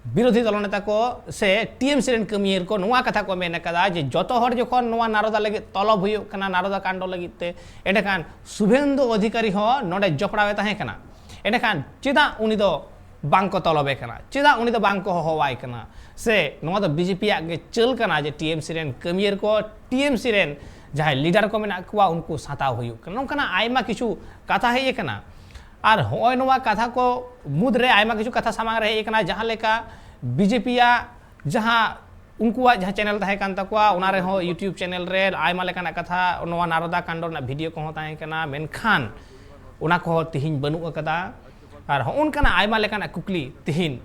ᱵᱤᱨᱳᱫᱷᱤ ᱫᱚᱞ ᱱᱮᱛᱟ ᱠᱚ ᱥᱮ ᱴᱤ ᱮᱢ ᱥᱤ ᱨᱮᱱ ᱠᱟᱹᱢᱤᱭᱟᱹ ᱠᱚ ᱱᱚᱣᱟ ᱠᱟᱛᱷᱟ ᱠᱚ ᱢᱮᱱ ᱟᱠᱟᱫᱟ ᱡᱮ ᱡᱚᱛᱚ ᱦᱚᱲ ᱡᱚᱠᱷᱚᱱ ᱱᱚᱣᱟ ᱱᱟᱨᱚᱫᱟ ᱞᱟᱹᱜᱤᱫ ᱛᱚᱞᱚᱵ ᱦᱩᱭᱩᱜ ᱠᱟᱱᱟ, ᱱᱟᱨᱚᱫᱟ ᱠᱟᱱᱰᱚ ᱞᱟᱹᱜᱤᱫ ᱛᱮ, ᱮᱸᱰᱮᱠᱷᱟᱱ ᱥᱩᱵᱷᱮᱱᱫᱩ ᱚᱫᱷᱤᱠᱟᱨᱤ ᱦᱚᱸ ᱱᱚᱰᱮ ᱡᱚᱯᱲᱟᱣ ᱮ ᱛᱟᱦᱮᱸ ᱠᱟᱱᱟ᱾ ᱮᱸᱰᱮᱠᱷᱟᱱ ᱪᱮᱫᱟᱜ ᱩᱱᱤ ᱫᱚ ᱵᱟᱝ ᱠᱚ ᱛᱚᱞᱚᱵᱮ ᱠᱟᱱᱟ? ᱪᱮᱫᱟᱜ ᱩᱱᱤ ᱫᱚ ᱵᱟᱝ ᱠᱚ ᱦᱚᱦᱚᱣᱟᱭ ᱠᱟᱱᱟ? ᱥᱮ ᱱᱚᱣᱟ ᱫᱚ ᱵᱤ ᱡᱮ ᱯᱤ ᱭᱟᱜ ᱜᱮ ᱪᱟᱹᱞ ᱠᱟᱱᱟ ᱡᱮ ᱴᱤ ᱮᱢ ᱥᱤ ᱨᱮᱱ ᱠᱟᱹᱢᱤᱭᱟᱹ ᱠᱚ, ᱴᱤ ᱮᱢ ᱥᱤ ᱨᱮᱱ ᱡᱟᱦᱟᱸᱭ ᱞᱤᱰᱟᱨ ᱠᱚ ᱢᱮᱱᱟᱜ ᱠᱚᱣᱟ, ᱩᱱᱠᱩ ᱥᱟᱛᱟᱣ ᱦᱩᱭᱩᱜ ᱠᱟᱱᱟ? ᱱᱚᱝᱠᱟᱱᱟᱜ ᱟᱭᱢᱟ ᱠᱤᱪᱷᱩ ᱠᱟᱛᱷᱟ ᱦᱮᱡ ᱟᱠᱟᱱᱟ᱾ ᱟᱨ ᱦᱚᱸᱜᱼᱚᱭ ᱱᱚᱣᱟ ᱠᱟᱛᱷᱟ ᱠᱚ ᱢᱩᱫᱽᱨᱮ ᱟᱭᱢᱟ ᱠᱤᱪᱷᱩ ᱠᱟᱛᱷᱟ ᱥᱟᱢᱟᱝ ᱨᱮ ᱦᱮᱡ ᱟᱠᱟᱱᱟ, ᱡᱟᱦᱟᱸ ᱞᱮᱠᱟ ᱵᱤ ᱡᱮ ᱯᱤ ᱭᱟᱜ ᱡᱟᱦᱟᱸ ᱩᱱᱠᱩᱣᱟᱜ ᱡᱟᱦᱟᱸ ᱪᱮᱱᱮᱞ ᱛᱟᱦᱮᱸ ᱠᱟᱱ ᱛᱟᱠᱚᱣᱟ, ᱚᱱᱟ ᱨᱮᱦᱚᱸ YouTube ᱪᱮᱱᱮᱞ ᱨᱮ ᱟᱭᱢᱟ ᱞᱮᱠᱟᱱᱟᱜ ᱠᱟᱛᱷᱟ, ᱱᱚᱣᱟ ᱱᱟᱨᱚᱫᱟ ᱠᱟᱱᱰᱚ ᱨᱮᱱᱟᱜ ᱵᱷᱤᱰᱤᱭᱳ ᱠᱚᱦᱚᱸ ᱛᱟᱦᱮᱸ ᱠᱟᱱᱟ, ᱢᱮᱱᱠᱷᱟᱱ ᱚᱱᱟ ᱠᱚᱦᱚᱸ ᱛᱤᱦᱤᱧ ᱵᱟᱹᱱᱩᱜ ᱟᱠᱟᱫᱟ᱾ ᱟᱨ ᱦᱚᱸᱜᱼᱚ ᱱᱚᱝᱠᱟᱱᱟᱜ ᱟᱭᱢᱟ ᱞᱮᱠᱟᱱᱟᱜ ᱠᱩᱠᱞᱤ ᱛᱤᱦᱤᱧ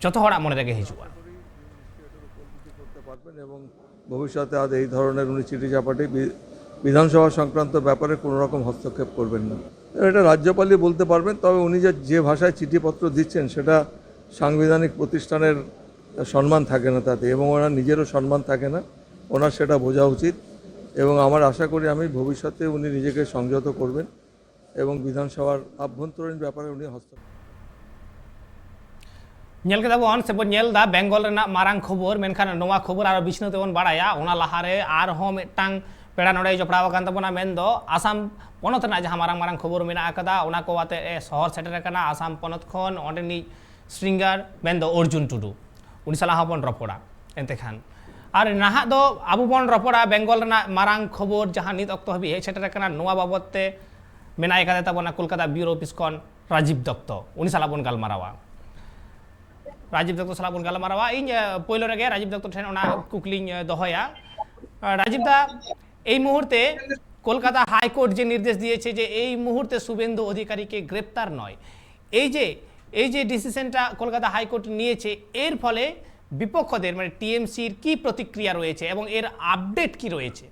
ᱡᱚᱛᱚ ᱦᱚᱲᱟᱜ ᱢᱚᱱᱮ ᱨᱮᱜᱮ ᱦᱤᱡᱩᱜᱼᱟ᱾ করতে পারবেন এবং ভবিষ্যতে আর এই ধরনের উনি চিঠি চাপাটি বি- বিধানসভা সংক্রান্ত ব্যাপারে কোনো রকম হস্তক্ষেপ করবেন না। এটা রাজ্যপালই বলতে পারবেন, তবে উনি যে যে ভাষায় চিঠিপত্র দিচ্ছেন সেটা সাংবিধানিক প্রতিষ্ঠানের সম্মান থাকে না তাতে, এবং ওনার নিজেরও সম্মান থাকে না, ওনার সেটা বোঝা উচিত। এবং আমার আশা করি আমি ভবিষ্যতে উনি নিজেকে সংযত করবেন এবং বিধানসভার আভ্যন্তরীণ ব্যাপারে উনি হস্তক্ষেপ ᱧᱮᱞ ᱠᱮᱫᱟ ᱵᱚᱱ ᱥᱮᱵᱚᱱ ᱧᱮᱞ ᱮᱫᱟ ᱵᱮᱝᱜᱚᱞ ᱨᱮᱱᱟᱜ ᱢᱟᱨᱟᱝ ᱠᱷᱚᱵᱚᱨ, ᱢᱮᱱᱠᱷᱟᱱ ᱱᱚᱣᱟ ᱠᱷᱚᱵᱚᱨ ᱟᱨᱚ ᱵᱤᱪᱷᱱᱟᱹᱣ ᱛᱮᱵᱚᱱ ᱵᱟᱲᱟᱭᱟ᱾ ᱚᱱᱟ ᱞᱟᱦᱟᱨᱮ ᱟᱨᱦᱚᱸ ᱢᱤᱫᱴᱟᱝ ᱯᱮᱲᱟ ᱱᱚᱰᱮᱭ ᱡᱚᱯᱲᱟᱣ ᱟᱠᱟᱱ ᱛᱟᱵᱚᱱᱟ, ᱢᱮᱱᱫᱚ ᱟᱥᱟᱢ ᱯᱚᱱᱚᱛ ᱨᱮᱱᱟᱜ ᱡᱟᱦᱟᱸ ᱢᱟᱨᱟᱝ ᱢᱟᱨᱟᱝ ᱠᱷᱚᱵᱚᱨ ᱢᱮᱱᱟᱜ ᱟᱠᱟᱫᱟ, ᱚᱱᱟ ᱠᱚ ᱟᱛᱮ ᱮ ᱥᱚᱦᱚᱨ ᱥᱮᱴᱮᱨ ᱟᱠᱟᱱᱟ ᱟᱥᱟᱢ ᱯᱚᱱᱚᱛ ᱠᱷᱚᱱ᱾ ᱚᱸᱰᱮᱱᱤᱡ ᱥᱤᱝᱜᱟᱨ ᱢᱮᱱᱫᱚ ᱚᱨᱡᱩᱱ ᱴᱩᱰᱩ, ᱩᱱᱤ ᱥᱟᱞᱟᱜ ᱦᱚᱸᱵᱚᱱ ᱨᱚᱯᱚᱲᱟ᱾ ᱮᱱᱛᱮ ᱠᱷᱟᱱ ᱟᱨ ᱱᱟᱦᱟᱜ ᱫᱚ ᱟᱵᱚ ᱵᱚᱱ ᱨᱚᱯᱚᱲᱟ ᱵᱮᱝᱜᱚᱞ ᱨᱮᱱᱟᱜ ᱢᱟᱨᱟᱝ ᱠᱷᱚᱵᱚᱨ ᱡᱟᱦᱟᱸ ᱱᱤᱛ ᱚᱠᱛᱚ ᱦᱟᱹᱵᱤᱡ ᱦᱮᱡ ᱥᱮᱴᱮᱨ ᱟᱠᱟᱱᱟ, ᱱᱚᱣᱟ ᱵᱟᱵᱚᱛ ᱛᱮ ᱢᱮᱱᱟᱭ ᱠᱟᱫᱮ ᱛᱟᱵᱚᱱᱟ ᱠᱳᱞᱠᱟᱛᱟ ᱵᱤᱭᱩᱨᱳ ᱚᱯᱷᱤᱥ ᱠᱷᱚᱱ ᱨᱟᱡᱤᱵ ᱫᱚᱛᱛᱚ, ᱩᱱᱤ ᱥᱟᱞᱟᱜ ᱵᱚᱱ ᱜᱟᱞᱢᱟᱨᱟᱣᱟ᱾ ᱨᱟᱡᱤᱵ ᱫᱚᱛᱛᱚ ᱥᱟᱞᱟᱜ ᱵᱚᱱ ᱜᱟᱞᱢᱟᱨᱟᱣᱟ᱾ ᱤᱧ ᱟᱸ, ᱯᱳᱭᱞᱳ ᱨᱮᱜᱮ ᱨᱟᱡᱤᱵ ᱫᱚᱛᱛᱚ ᱴᱷᱮᱱ ᱚᱱᱟ ᱠᱩᱠᱞᱤᱧ ᱟᱸ, ᱫᱚᱦᱚᱭᱟ᱾ ᱟᱸ, ᱨᱟᱡᱤᱵ ᱫᱟ, এই মুহূর্তে কলকাতা হাইকোর্ট যে নির্দেশ দিয়েছে যে এই মুহূর্তে শুভেন্দু অধিকারীকে গ্রেপ্তার নয়, এই যে এই যে ডিসিশনটা কলকাতা হাইকোর্ট নিয়েছে, এর ফলে বিপক্ষদের মানে টিএমসির কি প্রতিক্রিয়া রয়েছে এবং এর আপডেট কি রয়েছে?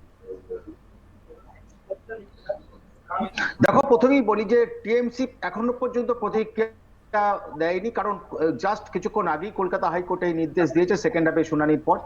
দেখো, প্রথমেই বলি যে টিএমসি এখনো পর্যন্ত প্রতিক্রিয়া দেয়নি, কারণ জাস্ট কিছুক্ষণ আগেই কলকাতা হাইকোর্টে এই নির্দেশ দিয়েছে সেকেন্ড হাফে শুনানির পর।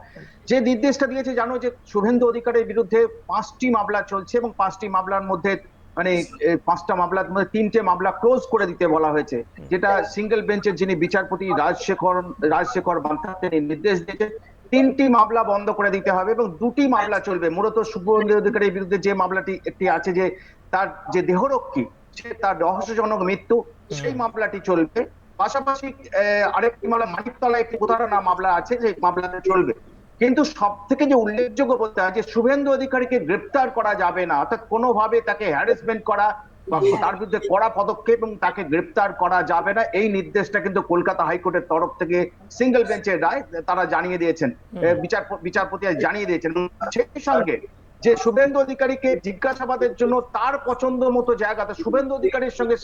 যে নির্দেশটা দিয়েছে জানো, যে শুভেন্দু অধিকারীর বিরুদ্ধে পাঁচটি মামলা চলছে এবং পাঁচটি মামলার মধ্যে মানে এ, পাঁচটা মামলার মধ্যে তিনটে মামলা ক্লোজ করে দিতে বলা হয়েছে, যেটা সিঙ্গেল বেঞ্চের যিনি বিচারপতি রাজশেখর রাজশেখর বান্তা তিনি নির্দেশ দিয়েছেন। তিনটি মামলা বন্ধ করে দিতে হবে এবং দুটি মামলা চলবে। মূলত শুভেন্দু অধিকারীর বিরুদ্ধে যে মামলাটি একটি আছে, যে তার যে দেহরক্ষী, সে তার রহস্যজনক মৃত্যু, সেই মামলাটি চলবে। পাশাপাশি আহ, আরেকটি মামলা, মানিকতলা একটি প্রতারণা মামলা আছে, সেই মামলাটা চলবে। কিন্তু সব থেকে যে উল্লেখযোগ্য বলতে হয় যে শুভেন্দু অধিকারীকে গ্রেপ্তার করা যাবে না, অর্থাৎ কোনোভাবে তাকে হ্যারাসমেন্ট করা বা তার বিরুদ্ধে কড়া পদক্ষেপ এবং তাকে গ্রেপ্তার করা যাবে না, এই নির্দেশটা কিন্তু কলকাতা হাইকোর্টের তরফ থেকে সিঙ্গেল বেঞ্চের রায় তারা জানিয়ে দিয়েছেন, এ, বিচারপ- বিচারপতি আজ জানিয়ে দিয়েছেন। এবং সেই সঙ্গে যে শুভেন্দু অধিকারীকে জিজ্ঞাসাবাদের জন্য তার পছন্দ মতো জায়গাতে শুভেন্দু অধিকারীর সঙ্গে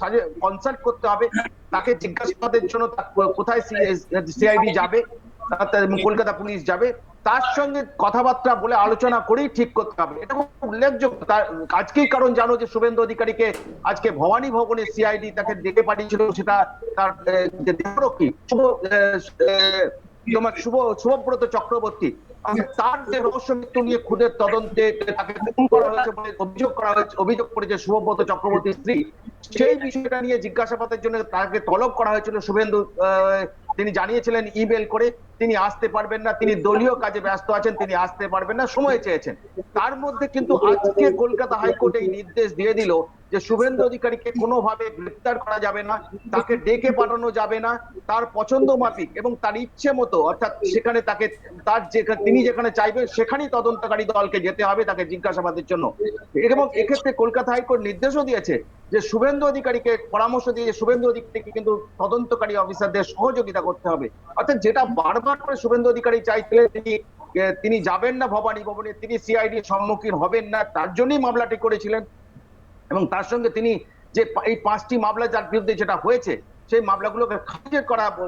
কনসাল্ট করতে হবে, তাকে জিজ্ঞাসাবাদের জন্য তা কো-, কোথায় সিআইডি যাবে, অর্থাৎ কলকাতা পুলিশ যাবে, তার সঙ্গে কথাবার্তা বলে আলোচনা করেই ঠিক করতে হবে। এটা খুব উল্লেখযোগ্য। তার আজকেই কারণ জানো যে শুভেন্দু অধিকারীকে আজকে ভবানী ভবনে সিআইডি তাকে ডেকে পাঠিয়েছিল, সেটা তার আহ, যে দেহরক্ষী শুভ আহ, আহ, তোমার শুভ শুভব্রত চক্রবর্তী, তার যে রহস্য মৃত্যু নিয়ে খুনের তদন্তে তাকে খুন করা হয়েছে বলে অভিযোগ করা হয়েছে, অভিযোগ করেছে শুভব্রত চক্রবর্তীর স্ত্রী, সেই বিষয়টা নিয়ে জিজ্ঞাসাবাদের জন্য তাকে তলব করা হয়েছিল শুভেন্দু। আহ, তিনি জানিয়েছিলেন ইমেল করে তিনি আসতে পারবেন না, তিনি দলীয় কাজে ব্যস্ত আছেন, তিনি আসতে পারবেন না, সময় চেয়েছেন। তার মধ্যে কিন্তু আজকে কলকাতা হাইকোর্ট এই নির্দেশ দিয়ে দিল যে শুভেন্দু অধিকারীকে কোনোভাবে গ্রেপ্তার করা যাবে না, তাকে ডেকে পাঠানো যাবে না, তার পছন্দ মাফিক এবং তার ইচ্ছে মতো, অর্থাৎ সেখানে তাকে তার যেখানে তিনি যেখানে চাইবেন সেখানেই তদন্তকারী দলকে যেতে হবে তাকে জিজ্ঞাসাবাদের জন্য। এবং এক্ষেত্রে কলকাতা হাইকোর্ট নির্দেশও দিয়েছে যে শুভেন্দু অধিকারীকে পরামর্শ দিয়ে যে শুভেন্দু অধিকারীকে কিন্তু তদন্তকারী অফিসারদের সহযোগিতা করতে হবে। অর্থাৎ যেটা বারবার করে শুভেন্দু অধিকারী চাইছিলেন, তিনি আহ, তিনি যাবেন না ভবানী ভবনে, তিনি সিআইডির সম্মুখীন হবেন না, তার জন্যই মামলাটি করেছিলেন। এবং তার সঙ্গে তিনি যে পা- এই পাঁচটি মামলা যার বিরুদ্ধে যেটা হয়েছে সেই মামলাগুলোকে খারিজ করা আহ,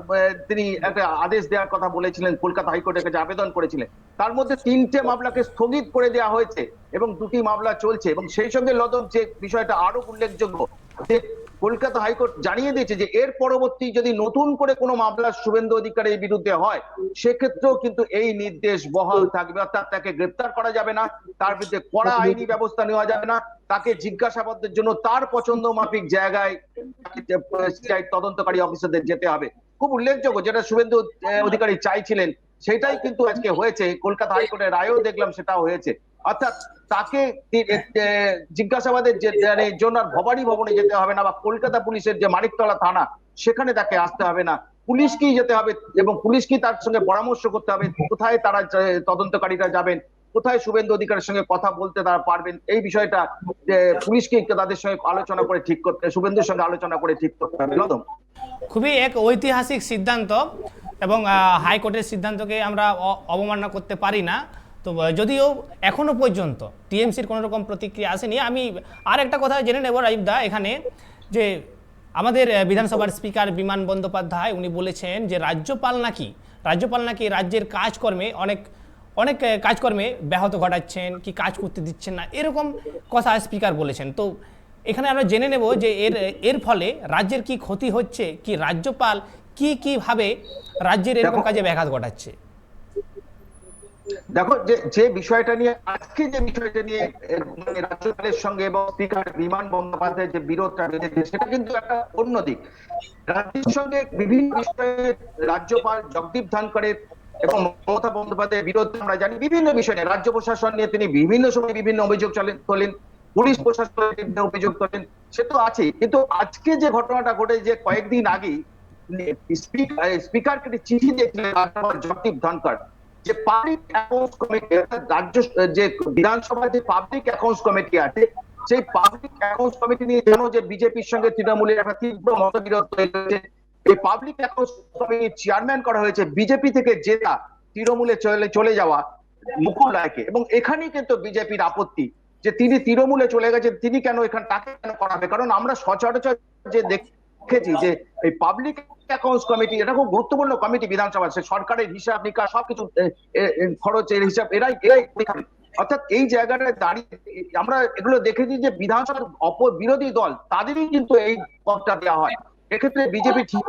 তিনি একটা আদেশ দেওয়ার কথা বলেছিলেন, কলকাতা হাইকোর্টের কাছে আবেদন করেছিলেন। তার মধ্যে তিনটে মামলাকে স্থগিত করে দেওয়া হয়েছে এবং দুটি মামলা চলছে। এবং সেই সঙ্গে লদম যে বিষয়টা আরো উল্লেখযোগ্য যে কলকাতা হাইকোর্ট জানিয়ে দিয়েছে যে এর পরবর্তী যদি নতুন করে কোনো মামলা শুভেন্দু অধিকারীর বিরুদ্ধে হয়, সেক্ষেত্রেও কিন্তু এই নির্দেশ বহাল থাকবে, অর্থাৎ তাকে গ্রেপ্তার করা যাবে না, তার বিরুদ্ধে কড়া আইনি ব্যবস্থা নেওয়া যাবে না, তাকে জিজ্ঞাসাবাদের জন্য তার পছন্দ মাফিক জায়গায় সিআই তদন্তকারী অফিসারদের যেতে হবে। খুব উল্লেখযোগ্য, যেটা শুভেন্দু আহ, অধিকারী চাইছিলেন সেটাই কিন্তু আজকে হয়েছে। কলকাতা হাইকোর্টের রায়ও দেখলাম সেটাও হয়েছে। অর্থাৎ তাকে তি- এ, এ, জিজ্ঞাসাবাদের যে মানে জন্য আর ভবানী ভবনে যেতে হবে না বা কলকাতা পুলিশের যে মানিকতলা থানা সেখানে তাকে আসতে হবে না, পুলিশকেই যেতে হবে এবং পুলিশকেই তার সঙ্গে পরামর্শ করতে হবে কোথায় তারা যে তদন্তকারীরা যাবেন, কোথায় শুভেন্দু অধিকারীর সঙ্গে কথা বলতে তারা পারবেন, এই বিষয়টা যে পুলিশকে তাদের সঙ্গে আলোচনা করে ঠিক করতে, শুভেন্দুর সঙ্গে আলোচনা করে ঠিক করতে হবে। লদম। খুবই এক ঐতিহাসিক সিদ্ধান্ত এবং আহ, হাইকোর্টের সিদ্ধান্তকে আমরা অ- অবমাননা করতে পারি না। তো আহ, যদিও এখনো পর্যন্ত টিএমসির কোনো রকম প্রতিক্রিয়া আসেনি। আমি আর একটা কথা জেনে নেব রাজীব দা এখানে, যে আমাদের আহ, বিধানসভার স্পিকার বিমান বন্দ্যোপাধ্যায় উনি বলেছেন যে রাজ্যপাল নাকি রাজ্যপাল নাকি রাজ্যের কাজকর্মে অনেক অনেক আহ, কাজকর্মে ব্যাহত ঘটাচ্ছেন, কি কাজ করতে দিচ্ছেন না, এরকম কথা স্পিকার বলেছেন। তো এখানে আমরা জেনে নেব যে এর এর ফলে রাজ্যের কি ক্ষতি হচ্ছে, কি রাজ্যপাল কি কিভাবে রাজ্যের এরকম দেখো- কাজে ব্যাঘাত ঘটাচ্ছে। দেখো, যে যে বিষয়টা নিয়ে আজকে যে বিষয়টা নিয়ে এ, মানে রাজ্যপালের সঙ্গে এবং স্পিকার বিমান বন্দ্যোপাধ্যায় যে বিরোধটা বেঁধেছে, সেটা কিন্তু একটা অন্য দিক। রাজ্যের সঙ্গে বিভিন্ন বিষয়ে রাজ্যপাল জগদীপ ধনখড়ের এবং মমতা বন্দ্যোপাধ্যায়ের বিরোধ আমরা জানি। বিভিন্ন বিষয় নিয়ে রাজ্য প্রশাসন নিয়ে তিনি বিভিন্ন সময় বিভিন্ন অভিযোগ চালেন তোলেন, পুলিশ প্রশাসনের বিরুদ্ধে অভিযোগ তোলেন, সে তো আছেই। কিন্তু আজকে যে ঘটনাটা ঘটে, যে কয়েকদিন আগেই স্পিকার স্পিকারকে একটি চিঠি দিয়েছিলেন রাজ্যপাল জগদীপ ধনখড়, যে পাবলিক অ্যাকাউন্টস কমিটি, অর্থাৎ রাজ্য যে বিধানসভার যে পাবলিক অ্যাকাউন্টস কমিটি আছে, সেই পাবলিক অ্যাকাউন্টস কমিটি নিয়ে জানো যে বিজেপির সঙ্গে তৃণমূলের একটা তীব্র মতবিরোধ তৈরি হয়েছে। এই পাবলিক অ্যাকাউন্টস কমিটির চেয়ারম্যান করা হয়েছে বিজেপি থেকে জেতা, তৃণমূলে চলে চলে যাওয়া মুকুল রায়কে, এবং এখানেই কিন্তু বিজেপির আপত্তি যে তিনি তৃণমূলে চলে গেছেন, তিনি কেন এখানে, তাকে কেন করা হবে? কারণ আমরা সচরাচর যে দেখেছি যে এই পাবলিক অ্যাকাউন্টস কমিটি, এটা খুব গুরুত্বপূর্ণ কমিটি বিধানসভা, সে সরকারের হিসাব নিকাশ সবকিছু, এ, এ, এ, খরচের হিসাব এরাই এরাই করে থাকে। অর্থাৎ এই জায়গাটায় দাঁড়িয়ে আমরা এগুলো দেখেছি যে বিধানসভার অপর বিরোধী দল তাদেরই কিন্তু এই পদটা দেওয়া হয়। এক্ষেত্রে বিজেপি ঠিক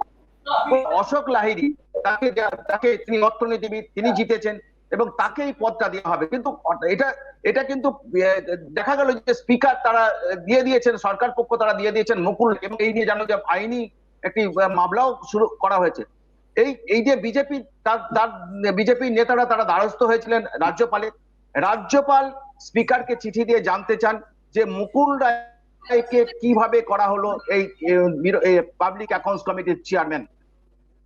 অশোক লাহিড়ী, তাকে যা- তাকে, তিনি অর্থনীতিবিদ, তিনি জিতেছেন এবং তাকে এই পদটা দেওয়া হবে। কিন্তু এটা এটা কিন্তু আহ, দেখা গেল যে স্পিকার তারা আহ, দিয়ে দিয়েছেন, সরকার পক্ষ তারা দিয়ে দিয়েছেন মুকুল, এবং এই নিয়ে জানো যে আইনি একটি আহ, মামলাও শুরু করা হয়েছে। এই এই যে বিজেপি তার তার বিজেপি নেতারা তারা দ্বারস্থ হয়েছিলেন রাজ্যপালের। রাজ্যপাল স্পিকারকে চিঠি দিয়ে জানতে চান যে মুকুল রায়কে কিভাবে করা হলো এই পাবলিক অ্যাকাউন্টস কমিটির চেয়ারম্যান,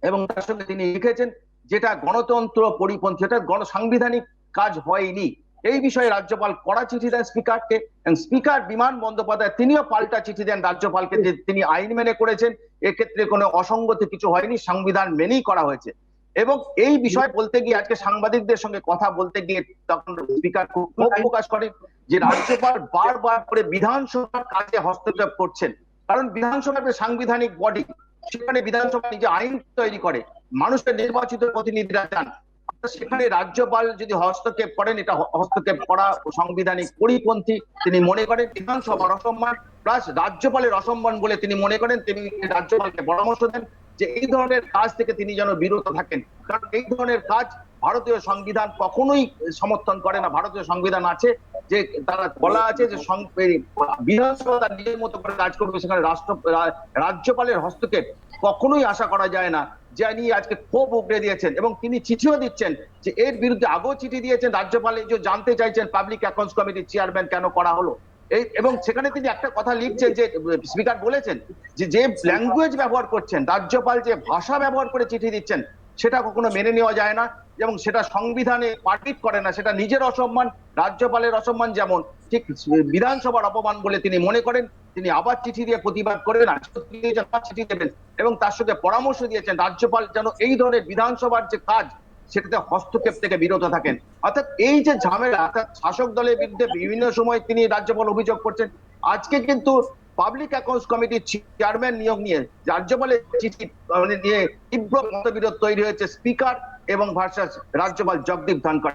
এবং তার সঙ্গে তিনি লিখেছেন যেটা গণতন্ত্র পরিপন্থী, এটা গণ সাংবিধানিক কাজ হয়নি। এই বিষয়ে রাজ্যপাল কড়া চিঠি দেন স্পিকারকে, এবং স্পিকার বিমান বন্দ্যোপাধ্যায় তিনিও পাল্টা চিঠি দেন রাজ্যপালকে যে তিনি আইন মেনে করেছেন, এক্ষেত্রে কোনো অসঙ্গতি কিছু হয়নি, সংবিধান মেনেই করা হয়েছে। এবং এই বিষয়ে বলতে গিয়ে আজকে সাংবাদিকদের সঙ্গে কথা বলতে গিয়ে তখন স্পিকার খুব ক্ষোভ প্রকাশ করেন যে রাজ্যপাল বারবার করে বিধানসভার কাজে হস্তক্ষেপ করছেন। কারণ বিধানসভা একটা সাংবিধানিক বডি, সেখানে বিধাধানসভা নিজে আইন তৈরি করে, মানুষের নির্বাচিত প্রতিনিধিরা যান। অর্থাৎ সেখানে রাজ্যপাল যদি হস্তক্ষেপ করেন, এটা হ- হস্তক্ষেপ করা সাংবিধানিক পরিপন্থী তিনি মনে করেন। বিধানসভার অসম্মান প্লাস রাজ্যপালের অসম্মান বলে তিনি মনে করেন। তিনি রাজ্যপালকে পরামর্শ দেন যে এই ধরনের কাজ থেকে তিনি যেন বিরত থাকেন, কারণ এই ধরনের কাজ ভারতীয় সংবিধান কখনোই সমর্থন করে না। ভারতীয় সংবিধান আছে যে তারা বলা আছে যে সং- এই বিধানসভা তার নিজের মতো করে কাজ করবে, সেখানে রাষ্ট্র রা- রাজ্যপালের হস্তক্ষেপ কখনোই আশা করা যায় না। যা নিয়ে আজকে ক্ষোভ উগড়ে দিয়েছেন এবং তিনি চিঠিও দিচ্ছেন যে এর বিরুদ্ধে আগেও চিঠি দিয়েছেন রাজ্যপাল, এই যে জানতে চাইছেন পাবলিক অ্যাকাউন্টস কমিটির চেয়ারম্যান কেন করা হলো। এই এবং সেখানে তিনি একটা কথা লিখছেন যে স্পিকার বলেছেন যে যে ল্যাঙ্গুয়েজ ব্যবহার করছেন, রাজ্যপাল যে ভাষা ব্যবহার করে চিঠি দিচ্ছেন, সেটা কখনো মেনে নেওয়া যায় না এবং সেটা সংবিধানে পারমিট করে না। সেটা নিজের অসম্মান, রাজ্যপালের অসম্মান যেমন, ঠিক বিধানসভার অপমান বলে তিনি মনে করেন। তিনি আবার চিঠি দিয়ে প্রতিবাদ করেন, আজকে তিনি আবার চিঠি দেবেন এবং তার সঙ্গে পরামর্শ দিয়েছেন রাজ্যপাল যেন এই ধরনের বিধানসভার যে কাজ সেটাতে হস্তক্ষেপ থেকে বিরত থাকেন। অর্থাৎ এই যে ঝামেলা, অর্থাৎ শাসক দলের বিরুদ্ধে বিভিন্ন সময় তিনি রাজ্যপাল অভিযোগ করছেন। আজকে কিন্তু পাবলিক অ্যাকাউন্টস কমিটির চেয়ারম্যান নিয়োগ নিয়ে রাজ্যপালের চিঠি মানে নিয়ে তীব্র মতবিরোধ তৈরি হয়েছে স্পিকার এবং ভার্সেস রাজ্যপাল জগদীপ ধনখড়।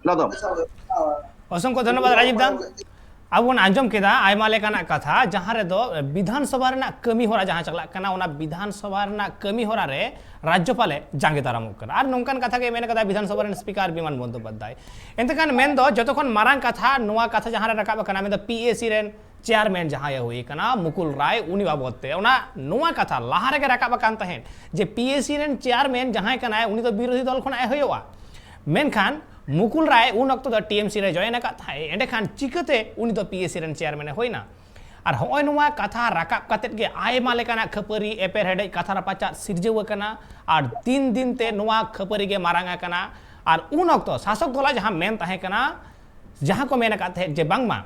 ᱞᱟᱫᱚᱢ᱾ ᱚᱥᱚᱝᱠᱷᱚ ᱫᱷᱚᱱᱭᱚᱵᱟᱫ ᱨᱟᱡᱤᱵ ᱫᱟ᱾ ᱟᱵᱚ ᱵᱚᱱ ᱟᱸᱡᱚᱢ ᱠᱮᱫᱟ ᱟᱭᱢᱟ ᱞᱮᱠᱟᱱᱟᱜ ᱠᱟᱛᱷᱟ, ᱡᱟᱦᱟᱸ ᱨᱮᱫᱚ ᱵᱤᱫᱷᱟᱱ ᱥᱚᱵᱷᱟ ᱨᱮᱱᱟᱜ ᱠᱟᱹᱢᱤ ᱦᱚᱨᱟ ᱡᱟᱦᱟᱸ ᱪᱟᱞᱟᱜ ᱠᱟᱱᱟ, ᱚᱱᱟ ᱵᱤᱫᱷᱟᱱ ᱥᱚᱵᱷᱟ ᱨᱮᱱᱟᱜ ᱠᱟᱹᱢᱤ ᱦᱚᱨᱟ ᱨᱮ ᱨᱟᱡᱽᱡᱚᱯᱟᱞᱮ ᱡᱟᱸᱜᱮ ᱫᱟᱨᱟᱢᱚᱜ ᱠᱟᱱᱟ᱾ ᱟᱨ ᱱᱚᱝᱠᱟᱱ ᱠᱟᱛᱷᱟ ᱜᱮ ᱢᱮᱱ ᱠᱟᱫᱟ ᱵᱤᱫᱷᱟᱱ ᱥᱚᱵᱷᱟ ᱨᱮᱱ ᱥᱯᱤᱠᱟᱨ ᱵᱤᱢᱟᱱ ᱵᱚᱱᱫᱳᱯᱟᱫᱽᱫᱷᱟᱭ᱾ ᱮᱱᱛᱮ ᱠᱷᱟᱱ ᱢᱮᱱᱫᱚ ᱡᱚᱛᱚ ᱠᱷᱚᱱ ᱢᱟᱨᱟᱝ ᱠᱟᱛᱷᱟ, ᱱᱚᱣᱟ ᱠᱟᱛᱷᱟ ᱡᱟᱦᱟᱸ ᱨᱮ ᱨᱟᱠᱟᱵ ᱟᱠᱟᱱᱟ, ᱢᱮᱱᱫᱚ ᱯᱤ ᱮ ᱥᱤ ᱨᱮᱱ ᱪᱮᱭᱟᱨᱢᱮᱱ ᱡᱟᱦᱟᱸᱭ ᱦᱩᱭ ᱠᱟᱱᱟ ᱢᱩᱠᱩᱞ ᱨᱟᱭ, ᱩᱱᱤ ᱵᱟᱵᱚᱫ ᱛᱮ ᱚᱱᱟ ᱱᱚᱣᱟ ᱠᱟᱛᱷᱟ ᱞᱟᱦᱟ ᱨᱮᱜᱮ ᱨᱟᱠᱟᱵ ᱟᱠᱟᱱ ᱛᱟᱦᱮᱸᱫ ᱡᱮ ᱯᱤ ᱮ ᱥᱤ ᱨᱮᱱ ᱪᱮᱭᱟᱨᱢᱮᱱ ᱡᱟᱦᱟᱸᱭ ᱠᱟᱱᱟᱭ, ᱩᱱᱤ ᱫᱚ ᱵᱤᱨᱳᱫᱷᱤ ᱫᱚᱞ ᱠᱷᱚᱱᱟᱜ ᱮ ᱦᱩᱭᱩᱜᱼᱟ᱾ ᱢᱮᱱᱠᱷᱟᱱ ᱢᱩᱠᱩᱞ ᱨᱟᱭ ᱩᱱ ᱚᱠᱛᱚ ᱫᱚ ᱴᱤ ᱮᱢ ᱥᱤ ᱨᱮ ᱡᱚᱭᱮᱱ ᱟᱠᱟᱫ ᱛᱟᱦᱮᱸᱫ, ᱮᱸᱰᱮᱠᱷᱟᱱ ᱪᱤᱠᱟᱹᱛᱮ ᱩᱱᱤ ᱫᱚ ᱯᱤ ᱮ ᱥᱤ ᱨᱮᱱ ᱪᱮᱭᱟᱨᱢᱮᱱ ᱮ ᱦᱩᱭᱱᱟ? ᱟᱨ ᱦᱚᱸᱜᱼᱚᱭ ᱱᱚᱣᱟ ᱠᱟᱛᱷᱟ ᱨᱟᱠᱟᱵ ᱠᱟᱛᱮᱫ ᱜᱮ ᱟᱭᱢᱟ ᱞᱮᱠᱟᱱᱟᱜ ᱠᱷᱟᱹᱯᱟᱹᱨᱤ, ᱮᱯᱮᱨᱦᱮᱰᱮᱡ, ᱠᱟᱛᱷᱟ ᱨᱟᱯᱟᱪᱟᱜ ᱥᱤᱨᱡᱟᱹᱣ ᱟᱠᱟᱱᱟ᱾ ᱟᱨ ᱫᱤᱱ ᱫᱤᱱ ᱛᱮ ᱱᱚᱣᱟ ᱠᱷᱟᱹᱯᱟᱹᱨᱤ ᱜᱮ ᱢᱟᱨᱟᱝ ᱟᱠᱟᱱᱟ᱾ ᱟᱨ ᱩᱱ ᱚᱠᱛᱚ ᱥᱟᱥᱚᱠ ᱫᱚᱞᱟᱜ ᱡᱟᱦᱟᱸ ᱢᱮᱱ ᱛᱟᱦᱮᱸ ᱠᱟᱱᱟ, ᱡᱟᱦᱟᱸ ᱠᱚ ᱢᱮᱱ ᱟᱠᱟᱫ ᱛᱟᱦᱮᱸᱫ ᱡᱮ ᱵᱟᱝᱢᱟ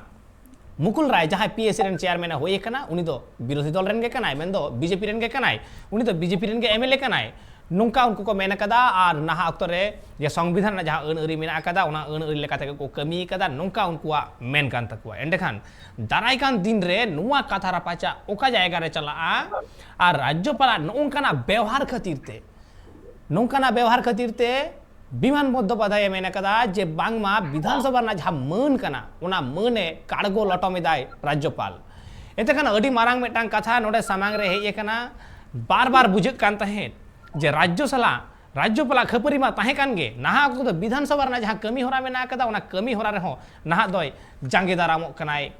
ᱢᱩᱠᱩᱞ ᱨᱟᱭ ᱡᱟᱦᱟᱸᱭ ᱯᱤ ᱮ ᱥᱤ ᱨᱮᱱ ᱪᱮᱭᱟᱨᱢᱮᱱ ᱮ ᱦᱩᱭ ᱟᱠᱟᱱᱟ, ᱩᱱᱤ ᱫᱚ ᱵᱤᱨᱳᱫᱷᱤ ᱫᱚᱞ ᱨᱮᱱ ᱜᱮ ᱠᱟᱱᱟᱭ, ᱢᱮᱱᱫᱚ ᱵᱤ ᱡᱮ ᱯᱤ ᱨᱮᱱ ᱜᱮ ᱠᱟᱱᱟᱭ, ᱩᱱᱤ ᱫᱚ ᱵᱤ ᱡᱮ ᱯᱤ ᱨᱮᱱ ᱜᱮ ᱮᱢ ᱮᱞ ᱮ ᱠᱟᱱᱟᱭ, ᱱᱚᱝᱠᱟ ᱩᱱᱠᱩ ᱠᱚ ᱢᱮᱱ ᱟᱠᱟᱫᱟ᱾ ᱟᱨ ᱱᱟᱦᱟᱜ ᱚᱠᱛᱚ ᱨᱮ ᱡᱮ ᱥᱚᱝᱵᱤᱫᱷᱟᱱ ᱨᱮᱱᱟᱜ ᱡᱟᱦᱟᱸ ᱟᱹᱱ ᱟᱹᱨᱤ ᱢᱮᱱᱟᱜ ᱟᱠᱟᱫᱟ, ᱚᱱᱟ ᱟᱹᱱ ᱟᱹᱨᱤ ᱞᱮᱠᱟ ᱛᱮᱜᱮ ᱠᱚ ᱠᱟᱹᱢᱤ ᱟᱠᱟᱫᱟ, ᱱᱚᱝᱠᱟ ᱩᱱᱠᱩᱣᱟᱜ ᱢᱮᱱ ᱠᱟᱱ ᱛᱟᱠᱚᱣᱟ᱾ ᱮᱸᱰᱮᱠᱷᱟᱱ ᱫᱟᱨᱟᱭ ᱠᱟᱱ ᱫᱤᱱ ᱨᱮ ᱱᱚᱣᱟ ᱠᱟᱛᱷᱟ ᱨᱟᱯᱟᱪᱟᱜ ᱚᱠᱟ ᱡᱟᱭᱜᱟ ᱨᱮ ᱪᱟᱞᱟᱜᱼᱟ? ᱟᱨ ᱨᱟᱡᱽᱡᱚᱯᱟᱞᱟᱜ ᱱᱚᱜᱼᱚ ᱱᱚᱝᱠᱟᱱᱟᱜ ᱵᱮᱣᱦᱟᱨ ᱠᱷᱟᱹᱛᱤᱨ ᱛᱮ, ᱱᱚᱝᱠᱟᱱᱟᱜ ᱵᱮᱣᱦᱟᱨ ᱠᱷᱟᱹᱛᱤᱨ ᱛᱮ ᱵᱤᱢᱟᱱ ᱵᱚᱱᱫᱳᱯᱟᱫᱷᱭᱟᱭ ᱢᱮᱱ ᱟᱠᱟᱫᱟ ᱡᱮ ᱵᱟᱝᱢᱟ ᱵᱤᱫᱷᱟᱱ ᱥᱚᱵᱷᱟ ᱨᱮᱱᱟᱜ ᱡᱟᱦᱟᱸ ᱢᱟᱹᱱ ᱠᱟᱱᱟ, ᱚᱱᱟ ᱢᱟᱹᱱ ᱮ ᱠᱟᱲᱜᱚ ᱞᱚᱴᱚᱢ ᱮᱫᱟᱭ ᱨᱟᱡᱽᱡᱚᱯᱟᱞ᱾ ᱮᱱᱛᱮ ᱠᱷᱟᱱ ᱟᱹᱰᱤ ᱢᱟᱨᱟᱝ ᱢᱤᱫᱴᱟᱝ ᱠᱟᱛᱷᱟ ᱱᱚᱰᱮ ᱥᱟᱢᱟᱝ ᱨᱮ ᱦᱮᱡ ᱟᱠᱟᱱᱟ᱾ ᱵᱟᱨ ᱵᱟᱨ ᱵᱩᱡᱷᱟᱹᱜ ᱠᱟᱱ ᱛᱟᱦᱮᱸᱫ ᱡᱮ ᱨᱟᱡᱽᱡᱚ ᱥᱟᱞᱟᱜ ᱨᱟᱡᱽᱡᱚᱯᱟᱞᱟᱜ ᱠᱷᱟᱹᱯᱟᱹᱨᱤ ᱢᱟ ᱛᱟᱦᱮᱸ ᱠᱟᱱ ᱜᱮ, ᱱᱟᱦᱟᱜ ᱚᱠᱛᱚ ᱫᱚ ᱵᱤᱫᱷᱟᱱ ᱥᱚᱵᱷᱟ ᱨᱮᱱᱟᱜ ᱡᱟᱦᱟᱸ ᱠᱟᱹᱢᱤ ᱦᱚᱨᱟ ᱢᱮᱱᱟᱜ ᱟᱠᱟᱫᱟ, ᱚᱱᱟ ᱠᱟᱹᱢᱤ ᱦᱚᱨᱟ ᱨᱮᱦᱚᱸ ᱱᱟᱦᱟᱜ ᱫᱚᱭ ᱡᱟᱸᱜᱮ ᱫᱟᱨᱟᱢᱚᱜ ᱠᱟᱱᱟᱭ,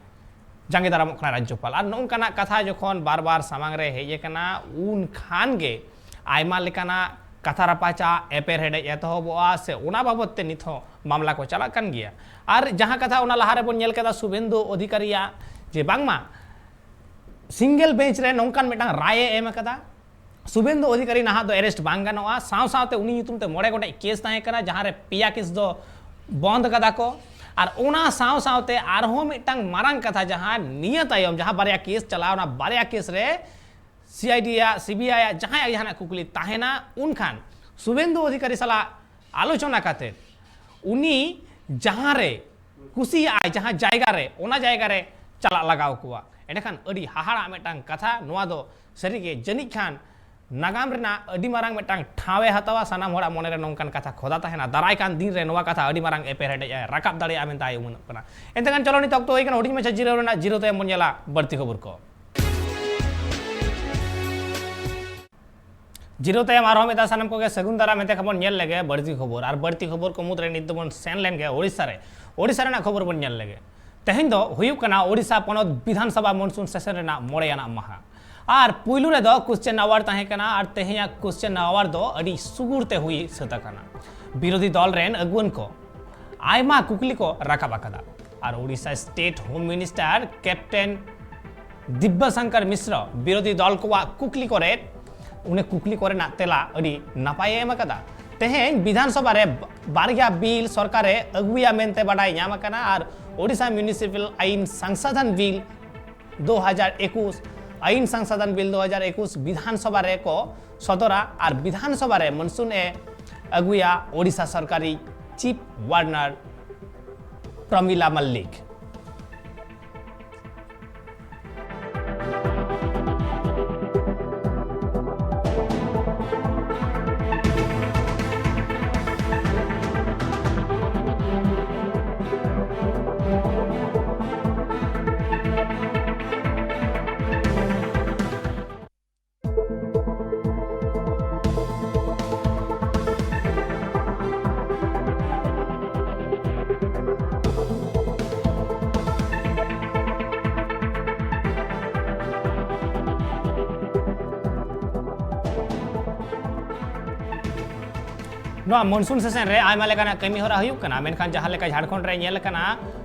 ᱡᱟᱸᱜᱮ ᱫᱟᱨᱟᱢᱚᱜ ᱠᱟᱱᱟᱭ ᱨᱟᱡᱽᱡᱚᱯᱟᱞ᱾ ᱟᱨ ᱱᱚᱝᱠᱟᱱᱟᱜ ᱠᱟᱛᱷᱟ ᱡᱚᱠᱷᱚᱱ ᱵᱟᱨ ᱵᱟᱨ ᱥᱟᱢᱟᱝ ᱨᱮ ᱦᱮᱡ ᱟᱠᱟᱱᱟ, ᱩᱱ ᱠᱷᱟᱱ ᱜᱮ ᱟᱭᱢᱟ ᱞᱮᱠᱟᱱᱟᱜ ᱠᱟᱛᱷᱟ ᱨᱟᱯᱟᱪᱟᱜ, ᱮᱯᱮᱨᱦᱮᱰᱮᱡ ᱮᱛᱚᱦᱚᱵᱚᱜᱼᱟ, ᱥᱮ ᱚᱱᱟ ᱵᱟᱵᱚᱛ ᱛᱮ ᱱᱤᱛ ᱦᱚᱸ ᱢᱟᱢᱞᱟ ᱠᱚ ᱪᱟᱞᱟᱜ ᱠᱟᱱ ᱜᱮᱭᱟ᱾ ᱟᱨ ᱡᱟᱦᱟᱸ ᱠᱟᱛᱷᱟ ᱚᱱᱟ ᱞᱟᱦᱟ ᱨᱮᱵᱚᱱ ᱧᱮᱞ ᱠᱮᱫᱟ ᱥᱩᱵᱷᱮᱱᱫᱩ ᱚᱫᱷᱤᱠᱟᱨᱤᱭᱟᱜ, ᱡᱮ ᱵᱟᱝᱢᱟ ᱥᱤᱝᱜᱮᱞ ᱵᱮᱧᱪ ᱨᱮ ᱱᱚᱝᱠᱟᱱ ᱢᱤᱫᱴᱟᱝ ᱨᱟᱭ ᱮ ᱮᱢ ᱟᱠᱟᱫᱟ, ᱥᱩᱵᱷᱮᱱᱫᱩ ᱚᱫᱷᱤᱠᱟᱨᱤ ᱱᱟᱦᱟᱜ ᱫᱚ ᱮᱨᱮᱥᱴ ᱵᱟᱝ ᱜᱟᱱᱚᱜᱼᱟ᱾ ᱥᱟᱶ ᱥᱟᱶᱛᱮ ᱩᱱᱤ ᱧᱩᱛᱩᱢ ᱛᱮ ᱢᱚᱬᱮ ᱜᱚᱴᱮᱡ ᱠᱮᱥ ᱛᱟᱦᱮᱸ ᱠᱟᱱᱟ, ᱡᱟᱦᱟᱸ ᱨᱮ ᱯᱮᱭᱟ ᱠᱮᱥ ᱫᱚ ᱵᱚᱱᱫ ᱠᱟᱫᱟ ᱠᱚ᱾ ᱟᱨ ᱚᱱᱟ ᱥᱟᱶ ᱥᱟᱶᱛᱮ ᱟᱨᱦᱚᱸ ᱢᱤᱫᱴᱟᱝ ᱢᱟᱨᱟᱝ ᱠᱟᱛᱷᱟ, ᱡᱟᱦᱟᱸ ᱱᱤᱭᱟᱹ ᱛᱟᱭᱚᱢ ᱡᱟᱦᱟᱸ ᱵᱟᱨᱭᱟ ᱠᱮᱥ ᱪᱟᱞᱟᱣ, ᱚᱱᱟ ᱵᱟᱨᱭᱟ ᱠᱮᱥ ᱨᱮ ᱥᱤ ᱟᱭ ᱰᱤ ᱭᱟᱜ, ᱥᱤ ᱵᱤ ᱟᱭ ᱭᱟᱜ ᱡᱟᱦᱟᱸᱭᱟᱜ ᱡᱟᱦᱟᱱᱟᱜ ᱠᱩᱠᱞᱤ ᱛᱟᱦᱮᱱᱟ, ᱩᱱᱠᱷᱟᱱ ᱥᱩᱵᱷᱮᱱᱫᱩ ᱚᱫᱷᱤᱠᱟᱨᱤ ᱥᱟᱞᱟᱜ ᱟᱞᱳᱪᱚᱱᱟ ᱠᱟᱛᱮ ᱩᱱᱤ ᱡᱟᱦᱟᱸ ᱨᱮ ᱠᱩᱥᱤᱭᱟᱜᱼᱟᱭ, ᱡᱟᱦᱟᱸ ᱡᱟᱭᱜᱟ ᱨᱮ, ᱚᱱᱟ ᱡᱟᱭᱜᱟ ᱨᱮ ᱪᱟᱞᱟᱜ ᱞᱟᱜᱟᱣ ᱠᱚᱣᱟ᱾ ᱮᱸᱰᱮᱠᱷᱟᱱ ᱟᱹᱰᱤ ᱦᱟᱦᱟᱲᱟᱜ ᱢᱤᱫᱴᱟᱝ ᱠᱟᱛᱷᱟ ᱱᱚᱣᱟ ᱫᱚ᱾ ᱥᱟᱹᱨᱤᱜᱮ ᱡᱟᱹᱱᱤᱡ ᱠᱷᱟᱱ ᱱᱟᱜᱟᱢ ᱨᱮᱱᱟᱜ ᱟᱹᱰᱤ ᱢᱟᱨᱟᱝ ᱢᱤᱫᱴᱟᱝ ᱴᱷᱟᱶ ᱮ ᱦᱟᱛᱟᱣᱟ᱾ ᱥᱟᱱᱟᱢ ᱦᱚᱲᱟᱜ ᱢᱚᱱᱮ ᱨᱮ ᱱᱚᱝᱠᱟᱱ ᱠᱟᱛᱷᱟ ᱠᱷᱚᱫᱟ ᱛᱟᱦᱮᱱᱟ, ᱫᱟᱨᱟᱭ ᱠᱟᱱ ᱫᱤᱱ ᱨᱮ ᱱᱚᱣᱟ ᱠᱟᱛᱷᱟ ᱟᱹᱰᱤ ᱢᱟᱨᱟᱝ ᱮᱯᱮᱨᱦᱮᱰᱮᱡ ᱮ ᱨᱟᱠᱟᱵ ᱫᱟᱲᱮᱭᱟᱜᱼᱟ ᱢᱮᱱᱛᱮ ᱟᱭ ᱩᱢᱟᱹᱱᱚᱜ ᱠᱟᱱᱟ᱾ ᱮᱱᱛᱮ ᱠᱷᱟᱱ ᱪᱚᱞᱚ, ᱱᱤᱛ ᱚᱠᱛᱚ ᱦᱩᱭ ᱠᱟᱱᱟ ᱦᱩᱰᱤᱧ ᱢᱟᱪᱷᱟ ᱡᱤᱨᱟᱹᱣ ᱨᱮᱱᱟᱜ᱾ ᱡᱤᱨᱟᱹᱣ ᱛᱟᱭᱚᱢ ᱵᱚᱱ ᱧᱮᱞᱟ ᱵᱟᱹᱲᱛᱤ ᱠᱷᱚᱵᱚᱨ ᱠᱚ᱾ ᱡᱤᱨᱟᱹᱣ ᱛᱟᱭᱚᱢ ᱟᱨᱦᱚᱸ ᱢᱤᱫ ᱫᱷᱟᱣ ᱥᱟᱱᱟᱢ ᱠᱚᱜᱮ ᱥᱟᱹᱜᱩᱱ ᱫᱟᱨᱟᱢ᱾ ᱮᱱᱛᱮ ᱠᱷᱟᱱ ᱵᱚᱱ ᱧᱮᱞ ᱞᱮᱜᱮ ᱵᱟᱹᱲᱛᱤ ᱠᱷᱚᱵᱚᱨ᱾ ᱟᱨ ᱵᱟᱹᱲᱛᱤ ᱠᱷᱚᱵᱚᱨ ᱠᱚ ᱢᱩᱫᱽᱨᱮ ᱱᱤᱛ ᱫᱚᱵᱚᱱ ᱥᱮᱱ ᱞᱮᱱ ᱜᱮ ᱳᱰᱤᱥᱟ ᱨᱮ᱾ ᱳᱰᱤᱥᱟ ᱨᱮᱱᱟᱜ ᱠᱷᱚᱵᱚᱨ ᱵᱚᱱ ᱧᱮᱞ ᱞᱮᱜᱮ᱾ ᱛᱮᱦᱮᱧ ᱫᱚ ᱦᱩᱭᱩᱜ ᱠᱟᱱᱟ ᱳᱰᱤᱥᱟ ᱯᱚᱱᱚᱛ ᱵᱤᱫᱷᱟᱱ ᱥᱚᱵᱷᱟ ᱢᱚᱱᱥᱩᱱ ᱥᱮᱥᱚᱱ ᱨᱮᱱᱟᱜ ᱢᱚᱬᱮ ᱟᱱᱟᱜ ᱢᱟᱦᱟ᱾ ᱟᱨ ᱯᱩᱭᱞᱩ ᱨᱮᱫᱚ ᱠᱚᱥᱪᱮᱱ ᱟᱣᱟᱨ ᱛᱟᱦᱮᱸ ᱠᱟᱱᱟ, ᱟᱨ ᱛᱮᱦᱮᱧᱟᱜ ᱠᱚᱥᱪᱮᱱ ᱟᱣᱟᱨ ᱫᱚ ᱟᱹᱰᱤ ᱥᱩᱜᱩᱲ ᱛᱮ ᱦᱩᱭ ᱥᱟᱹᱛ ᱟᱠᱟᱱᱟ᱾ ᱵᱤᱨᱳᱫᱷᱤ ᱫᱚᱞ ᱨᱮᱱ ᱟᱹᱜᱩᱣᱟᱹᱱ ᱠᱚ ᱟᱭᱢᱟ ᱠᱩᱠᱞᱤ ᱠᱚ ᱨᱟᱠᱟᱵ ᱟᱠᱟᱫᱟ᱾ ᱟᱨ Odisha state home minister captain Dibya Shankar Mishra ᱵᱤᱨᱳᱫᱷᱤ ᱫᱚᱞ ᱠᱚᱣᱟᱜ ᱠᱩᱠᱞᱤ ᱠᱚᱨᱮ, ᱩᱱᱤ ᱠᱩᱠᱞᱤ ᱠᱚᱨᱮᱱᱟᱜ ᱛᱮᱞᱟ ᱟᱹᱰᱤ ᱱᱟᱯᱟᱭᱮ ᱮᱢ ᱟᱠᱟᱫᱟ᱾ ᱛᱮᱦᱮᱧ ᱵᱤᱫᱷᱟᱱ ᱥᱚᱵᱷᱟ ᱨᱮ ᱵᱟᱨᱭᱟ ᱵᱤᱞ ᱥᱚᱨᱠᱟᱨᱮ ᱟᱹᱜᱩᱭᱟ ᱢᱮᱱᱛᱮ ᱵᱟᱰᱟᱭ ᱧᱟᱢ ᱟᱠᱟᱱᱟ᱾ ᱟᱨ ᱳᱰᱤᱥᱟ ᱢᱤᱭᱩᱱᱤᱥᱤᱯᱟᱞ ᱟᱭᱤᱱ ᱥᱚᱝᱥᱳᱫᱷᱚᱱ ᱵᱤᱞ ᱫᱩ ᱦᱟᱡᱟᱨ ᱮᱠᱩᱥ, ᱟᱭᱤᱱ ᱥᱚᱝᱥᱳᱫᱷᱚᱱ ᱵᱤᱞ ᱫᱩ ᱦᱟᱡᱟᱨ ᱮᱠᱩᱥ ᱵᱤᱫᱷᱟᱱ ᱥᱚᱵᱷᱟ ᱨᱮᱠᱚ ᱥᱚᱫᱚᱨᱟ ᱟᱨ ᱵᱤᱫᱷᱟᱱ ᱥᱚᱵᱷᱟ ᱨᱮ ᱢᱚᱱᱥᱩᱱ ᱮ ᱟᱹᱜᱩᱭᱟ ᱳᱰᱤᱥᱟ ᱥᱚᱨᱠᱟᱨᱤ ᱪᱤᱯ ᱜᱚᱵᱷᱚᱨᱱᱚᱨ ᱯᱨᱚᱢᱤᱞᱟ ᱢᱚᱞᱞᱤᱠ᱾ ᱱᱚᱣᱟ ᱢᱚᱱᱥᱩᱱ ᱥᱮᱥᱚᱱ ᱨᱮ ᱟᱭᱢᱟ ᱞᱮᱠᱟᱱᱟᱜ ᱠᱟᱹᱢᱤ ᱦᱚᱨᱟ ᱦᱩᱭᱩᱜ ᱠᱟᱱᱟ, ᱢᱮᱱᱠᱷᱟᱱ ᱡᱟᱦᱟᱸ ᱞᱮᱠᱟ ᱡᱷᱟᱲᱠᱷᱚᱸᱰ ᱨᱮ ᱧᱮᱞ ᱟᱠᱟᱱᱟ,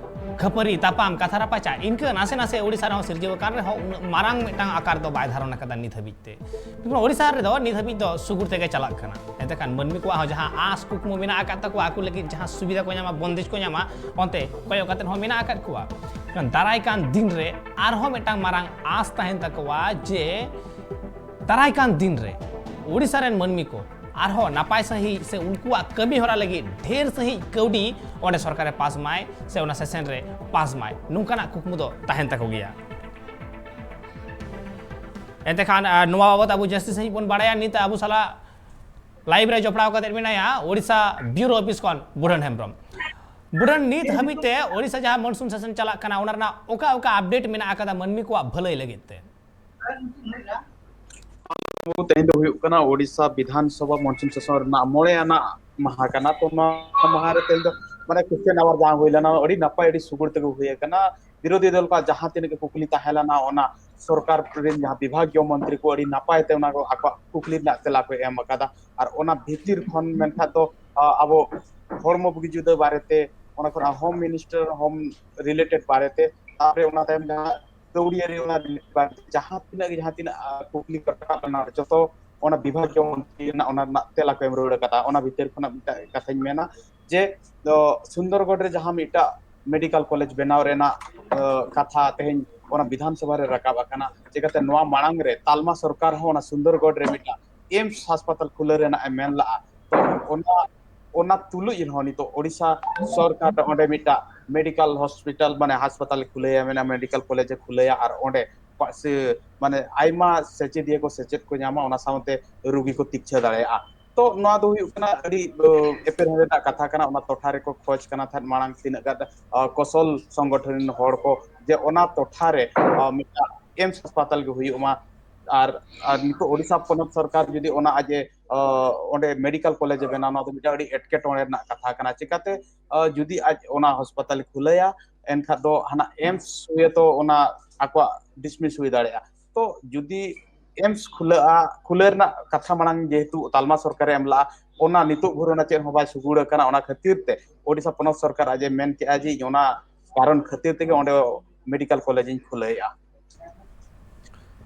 ᱠᱷᱟᱹᱯᱟᱹᱨᱤ, ᱛᱟᱯᱟᱢ, ᱠᱟᱛᱷᱟ ᱨᱟᱯᱟᱪᱟᱜ, ᱤᱱᱠᱟᱹ ᱱᱟᱥᱮ ᱱᱟᱥᱮ ᱳᱰᱤᱥᱟ ᱨᱮᱦᱚᱸ ᱥᱤᱨᱡᱟᱹᱣ ᱟᱠᱟᱱ ᱨᱮᱦᱚᱸ, ᱩᱱᱟᱹᱜ ᱢᱟᱨᱟᱝ ᱢᱤᱫᱴᱟᱝ ᱟᱠᱟᱨ ᱫᱚ ᱵᱟᱭ ᱫᱷᱟᱨᱚᱱ ᱟᱠᱟᱫᱟ ᱱᱤᱛ ᱦᱟᱹᱵᱤᱡ ᱛᱮ᱾ ᱢᱮᱱᱠᱷᱟᱱ ᱳᱰᱤᱥᱟ ᱨᱮᱫᱚ ᱱᱤᱛ ᱦᱟᱹᱵᱤᱡ ᱫᱚ ᱥᱩᱜᱩᱲ ᱛᱮᱜᱮ ᱪᱟᱞᱟᱜ ᱠᱟᱱᱟ᱾ ᱮᱱᱛᱮ ᱠᱷᱟᱱ ᱢᱟᱹᱱᱢᱤ ᱠᱚᱣᱟᱜ ᱦᱚᱸ ᱡᱟᱦᱟᱸ ᱟᱸᱥ ᱠᱩᱠᱢᱩ ᱢᱮᱱᱟᱜ ᱟᱠᱟᱫ ᱛᱟᱠᱚᱣᱟ, ᱟᱠᱚ ᱞᱟᱹᱜᱤᱫ ᱡᱟᱦᱟᱸ ᱥᱩᱵᱤᱫᱷᱟ ᱠᱚ ᱧᱟᱢᱟ, ᱵᱚᱱᱫᱮᱡᱽ ᱠᱚ ᱧᱟᱢᱟ, ᱚᱱᱛᱮ ᱠᱚᱭᱚᱜ ᱠᱟᱛᱮ ᱦᱚᱸ ᱢᱮᱱᱟᱜ ᱟᱠᱟᱫ ᱠᱚᱣᱟ᱾ ᱢᱮᱱᱠᱷᱟᱱ ᱫᱟᱨᱟᱭ ᱠᱟᱱ ᱫᱤᱱ ᱨᱮ ᱟᱨᱦᱚᱸ ᱢᱤᱫᱴᱟᱝ ᱢᱟᱨᱟᱝ ᱟᱸᱥ ᱛᱟᱦᱮᱱ ᱛᱟᱠᱚᱣᱟ ᱡᱮ ᱫᱟᱨᱟᱭ ᱠᱟᱱ ᱫᱤᱱ ᱨᱮ ᱳᱰᱤᱥᱟ ᱨᱮᱱ ᱢᱟᱹᱱᱢᱤ ᱠᱚ ᱟᱨᱦᱚᱸ ᱱᱟᱯᱟᱭ ᱥᱟᱺᱦᱤᱡ ᱥᱮ ᱩᱱᱠᱩᱣᱟᱜ ᱠᱟᱹᱢᱤ ᱦᱚᱨᱟ ᱞᱟᱹᱜᱤᱫ ᱰᱷᱮᱨ ᱥᱟᱺᱦᱤᱡ ᱠᱟᱹᱣᱰᱤ ᱚᱸᱰᱮ ᱥᱚᱨᱠᱟᱨᱮ ᱯᱟᱥ ᱢᱟᱭ ᱥᱮ ᱚᱱᱟ ᱥᱮᱥᱚᱱ ᱨᱮ ᱯᱟᱥ ᱢᱟᱭ, ᱱᱚᱝᱠᱟᱱᱟᱜ ᱠᱩᱠᱢᱩ ᱫᱚ ᱛᱟᱦᱮᱱ ᱛᱟᱠᱚ ᱜᱮᱭᱟ᱾ ᱮᱱᱛᱮ ᱠᱷᱟᱱ, ᱟᱨ ᱱᱚᱣᱟ ᱵᱟᱵᱚᱛ ᱟᱵᱚ ᱡᱟᱹᱥᱛᱤ ᱥᱟᱺᱦᱤᱡ ᱵᱚᱱ ᱵᱟᱲᱟᱭᱟ᱾ ᱱᱤᱛ ᱟᱵᱚ ᱥᱟᱞᱟᱜ ᱞᱟᱭᱤᱵᱷ ᱨᱮ ᱡᱚᱯᱲᱟᱣ ᱠᱟᱛᱮ ᱢᱮᱱᱟᱭᱟ ᱳᱰᱤᱥᱟ ᱵᱤᱭᱩᱨᱳ ᱚᱯᱷᱤᱥ ᱠᱷᱚᱱ ᱵᱩᱰᱷᱟᱹᱱ ᱦᱮᱢᱵᱨᱚᱢ᱾ ᱵᱩᱰᱷᱟᱹᱱ, ᱱᱤᱛ ᱦᱟᱹᱵᱤᱡ ᱛᱮ ᱳᱰᱤᱥᱟ ᱡᱟᱦᱟᱸ ᱢᱚᱱᱥᱩᱱ ᱥᱮᱥᱚᱱ ᱪᱟᱞᱟᱜ ᱠᱟᱱᱟ, ᱚᱱᱟ ᱨᱮᱱᱟᱜ ᱚᱠᱟ ᱚᱠᱟ ᱟᱯᱰᱮᱴ ᱢᱮᱱᱟᱜ ᱟᱠᱟᱫᱟ ᱢᱟᱹᱱᱢᱤ ᱠᱚᱣᱟᱜ ᱵᱷᱟᱹᱞᱟᱹᱭ ᱞᱟᱹᱜᱤᱫ ᱛᱮ? ᱛᱮᱦᱮᱧ ᱫᱚ ᱦᱩᱭᱩᱜ ᱠᱟᱱᱟ ᱳᱰᱤᱥᱟ ᱵᱤᱫᱷᱟᱱ ᱥᱚᱵᱷᱟ ᱢᱚᱱᱥᱩᱱ ᱥᱮᱥᱚᱱ ᱨᱮᱱᱟᱜ ᱢᱚᱬᱮ ᱟᱱᱟᱜ ᱢᱟᱦᱟ ᱠᱟᱱᱟ᱾ ᱛᱚ ᱱᱚᱣᱟ ᱢᱟᱦᱟ ᱨᱮ ᱛᱮᱦᱮᱧ ᱫᱚ ᱢᱟᱱᱮ ᱠᱩᱥᱪᱮᱱ ᱟᱣᱟᱨ ᱡᱟᱦᱟᱸ ᱦᱩᱭ ᱞᱮᱱᱟ, ᱟᱹᱰᱤ ᱱᱟᱯᱟᱭ, ᱟᱹᱰᱤ ᱥᱩᱜᱩᱲ ᱛᱮᱜᱮ ᱦᱩᱭ ᱟᱠᱟᱱᱟ᱾ ᱵᱤᱨᱳᱫᱷᱤ ᱫᱚᱞ ᱠᱚᱣᱟᱜ ᱡᱟᱦᱟᱸ ᱛᱤᱱᱟᱹᱜ ᱜᱮ ᱠᱩᱠᱞᱤ ᱛᱟᱦᱮᱸ ᱞᱮᱱᱟ, ᱚᱱᱟ ᱥᱚᱨᱠᱟᱨ ᱨᱮᱱ ᱡᱟᱦᱟᱸ ᱵᱤᱵᱷᱟᱜᱤᱭᱚ ᱢᱚᱱᱛᱨᱤ ᱠᱚ ᱟᱹᱰᱤ ᱱᱟᱯᱟᱭ ᱛᱮ ᱚᱱᱟ ᱠᱚ ᱟᱠᱚᱣᱟᱜ ᱠᱩᱠᱞᱤ ᱨᱮᱱᱟᱜ ᱛᱮᱞᱟ ᱠᱚ ᱮᱢ ᱟᱠᱟᱫᱟ᱾ ᱟᱨ ᱚᱱᱟ ᱵᱷᱤᱛᱤᱨ ᱠᱷᱚᱱ ᱢᱮᱱᱠᱷᱟᱱ ᱫᱚ, ᱟ, ᱟᱵᱚ ᱦᱚᱲᱢᱚ ᱵᱩᱜᱤ ᱡᱩᱫᱟᱹ ᱵᱟᱨᱮᱛᱮ, ᱚᱱᱟ ᱠᱷᱚᱱᱟᱜ ᱦᱳᱢ ᱢᱤᱱᱤᱥᱴᱟᱨ, ᱦᱳᱢ ᱨᱤᱞᱮᱴᱮᱰ ᱵᱟᱨᱮᱛᱮ, ᱛᱟᱨᱯᱚᱨᱮ ᱚᱱᱟ ᱛᱟᱭᱚᱢ ᱡᱟᱦᱟᱸ ᱠᱟᱹᱣᱰᱤᱭᱟᱹᱨᱤ ᱚᱱᱟ ᱨᱤᱞᱮᱴᱮᱰ ᱵᱟᱨᱮᱛᱮ ᱡᱟᱦᱟᱸ ᱛᱤᱱᱟᱹᱜ ᱜᱮ, ᱡᱟᱦᱟᱸ ᱛᱤᱱᱟᱹᱜ, ᱟ, ᱠᱩᱠᱞᱤ ᱠᱚ ᱨᱟᱠᱟᱵ ᱞᱮᱱᱟ, ᱡᱚᱛᱚ ᱚᱱᱟ ᱵᱤᱵᱷᱟᱜᱽ ᱡᱮᱢᱚᱱ ᱚᱱᱟ ᱨᱮᱱᱟᱜ ᱛᱮᱞᱟ ᱠᱚ ᱮᱢ ᱨᱩᱣᱟᱹᱲ ᱟᱠᱟᱫᱟ᱾ ᱚᱱᱟ ᱵᱷᱤᱛᱤᱨ ᱠᱷᱚᱱᱟᱜ ᱢᱤᱫᱴᱟᱝ ᱠᱟᱛᱷᱟᱧ ᱢᱮᱱᱟ ᱡᱮ, ᱫᱚ ᱥᱩᱱᱫᱚᱨᱜᱚᱰ ᱨᱮ ᱡᱟᱦᱟᱸ ᱢᱤᱫᱴᱟᱝ ᱢᱮᱰᱤᱠᱮᱞ ᱠᱚᱞᱮᱡᱽ ᱵᱮᱱᱟᱣ ᱨᱮᱱᱟᱜ, ᱟ, ᱠᱟᱛᱷᱟ ᱛᱮᱦᱮᱧ ᱚᱱᱟ ᱵᱤᱫᱷᱟᱱ ᱥᱚᱵᱷᱟ ᱨᱮ ᱨᱟᱠᱟᱵ ᱟᱠᱟᱱᱟ᱾ ᱪᱤᱠᱟᱹᱛᱮ ᱱᱚᱣᱟ ᱢᱟᱲᱟᱝ ᱨᱮ ᱛᱟᱞᱢᱟ ᱥᱚᱨᱠᱟᱨ ᱦᱚᱸ ᱚᱱᱟ ᱥᱩᱱᱫᱚᱨᱜᱚᱰ ᱨᱮ ᱢᱤᱫᱴᱟᱝ ᱮᱢᱥ ᱦᱟᱥᱯᱟᱛᱟᱞ ᱠᱷᱩᱞᱟᱹᱣ ᱨᱮᱱᱟᱜ ᱮ ᱢᱮᱱ ᱞᱟᱜᱼᱟ, ᱛᱚ ᱚᱱᱟ ᱚᱱᱟ ᱛᱩᱞᱩᱡ ᱨᱮᱦᱚᱸ ᱱᱤᱛᱚᱜ ᱳᱰᱤᱥᱟ ᱥᱚᱨᱠᱟᱨ ᱚᱸᱰᱮ ᱢᱤᱫᱴᱟᱝ ᱢᱮᱰᱤᱠᱟᱞ ᱦᱚᱥᱯᱤᱴᱟᱞ, ᱢᱟᱱᱮ ᱦᱟᱥᱯᱟᱛᱟᱞ ᱮ ᱠᱷᱩᱞᱟᱹᱭᱟ, ᱢᱮᱱᱟ ᱢᱮᱰᱤᱠᱟᱞ ᱠᱚᱞᱮᱡᱽ ᱮ ᱠᱷᱩᱞᱟᱹᱭᱟ, ᱟᱨ ᱚᱸᱰᱮ ᱯᱟ-, ᱥᱮ, ᱢᱟᱱᱮ ᱟᱭᱢᱟ ᱥᱮᱪᱮᱫᱤᱭᱟᱹ ᱠᱚ ᱥᱮᱪᱮᱫ ᱠᱚ ᱧᱟᱢᱟ, ᱚᱱᱟ ᱥᱟᱶᱛᱮ ᱨᱩᱜᱤ ᱠᱚ ᱛᱤᱠᱪᱷᱟᱹ ᱫᱟᱲᱮᱭᱟᱜᱼᱟ᱾ ᱛᱚ ᱱᱚᱣᱟ ᱫᱚ ᱦᱩᱭᱩᱜ ᱠᱟᱱᱟ ᱟᱹᱰᱤ, ᱚ, ᱮᱯᱮᱨᱦᱮᱸᱰᱮᱡ ᱨᱮᱱᱟᱜ ᱠᱟᱛᱷᱟ ᱠᱟᱱᱟ᱾ ᱚᱱᱟ ᱴᱚᱴᱷᱟ ᱨᱮᱠᱚ ᱠᱷᱚᱡᱽ ᱠᱟᱱᱟ ᱛᱟᱦᱮᱸᱫ ᱢᱟᱲᱟᱝ ᱛᱤᱱᱟᱹᱜ ᱜᱟᱱ, ᱚ, ᱠᱚᱥᱚᱞ ᱥᱚᱝᱜᱚᱴᱷᱚᱱ ᱨᱮᱱ ᱦᱚᱲ ᱠᱚ, ᱡᱮ ᱚᱱᱟ ᱴᱚᱴᱷᱟ ᱨᱮ, ᱚ, ᱢᱤᱫᱴᱟᱝ ᱮᱢᱥ ᱦᱟᱥᱯᱟᱛᱟᱞ ᱜᱮ ᱦᱩᱭᱩᱜ ᱢᱟ᱾ ᱟᱨ, ᱟᱨ ᱱᱤᱛᱚᱜ ᱳᱰᱤᱥᱟ ᱯᱚᱱᱚᱛ ᱥᱚᱨᱠᱟᱨ ᱡᱩᱫᱤ ᱚᱱᱟ ᱟᱡ ᱮ, ᱚ, ᱚᱸᱰᱮ ᱢᱮᱰᱤᱠᱟᱞ ᱠᱚᱞᱮᱡᱽ ᱮ ᱵᱮᱱᱟᱣᱟ, ᱱᱚᱣᱟ ᱫᱚ ᱢᱤᱫᱴᱟᱝ ᱟᱹᱰᱤ ᱮᱴᱠᱮᱴᱚᱬᱮ ᱨᱮᱱᱟᱜ ᱠᱟᱛᱷᱟ ᱠᱟᱱᱟ᱾ ᱪᱤᱠᱟᱹᱛᱮ, ᱚ, ᱡᱩᱫᱤ ᱟᱡ ᱚᱱᱟ ᱦᱟᱥᱯᱟᱛᱟᱞ ᱮ ᱠᱷᱩᱞᱟᱹᱭᱟ, ᱮᱱᱠᱷᱟᱱ ᱫᱚ ᱦᱟᱱᱟ ᱮᱢᱥ ᱦᱩᱭᱟᱛᱚ ᱚᱱᱟ ᱟᱠᱚᱣᱟᱜ ᱰᱤᱥᱢᱤᱥ ᱦᱩᱭ ᱫᱟᱲᱮᱭᱟᱜᱼᱟ᱾ ᱛᱚ ᱡᱩᱫᱤ ᱮᱢᱥ ᱠᱷᱩᱞᱟᱹᱜᱼᱟ, ᱠᱷᱩᱞᱟᱹᱣ ᱨᱮᱱᱟᱜ ᱠᱟᱛᱷᱟ ᱢᱟᱲᱟᱝ ᱡᱮᱦᱮᱛᱩ ᱛᱟᱞᱢᱟ ᱥᱚᱨᱠᱟᱨᱮ ᱮᱢ ᱞᱟᱜᱼᱟ, ᱚᱱᱟ ᱱᱤᱛᱚᱜ ᱵᱷᱳᱨ ᱚᱱᱟ ᱪᱮᱫ ᱦᱚᱸ ᱵᱟᱭ ᱥᱩᱜᱩᱲ ᱟᱠᱟᱱᱟ᱾ ᱚᱱᱟ ᱠᱷᱟᱹᱛᱤᱨ ᱛᱮ ᱳᱰᱤᱥᱟ ᱯᱚᱱᱚᱛ ᱥᱚᱨᱠᱟᱨ ᱟᱡ ᱮ ᱢᱮᱱ ᱠᱮᱜᱼᱟ ᱡᱮ ᱤᱧ ᱚᱱᱟ ᱠᱟᱨᱚᱱ ᱠᱷᱟᱹᱛᱤᱨ ᱛᱮᱜᱮ ᱚᱸᱰᱮ ᱢᱮᱰᱤᱠᱟᱞ ᱠᱚᱞᱮᱡᱽ ᱤᱧ ᱠᱷᱩᱞᱟᱹᱣᱮᱫᱼᱟ᱾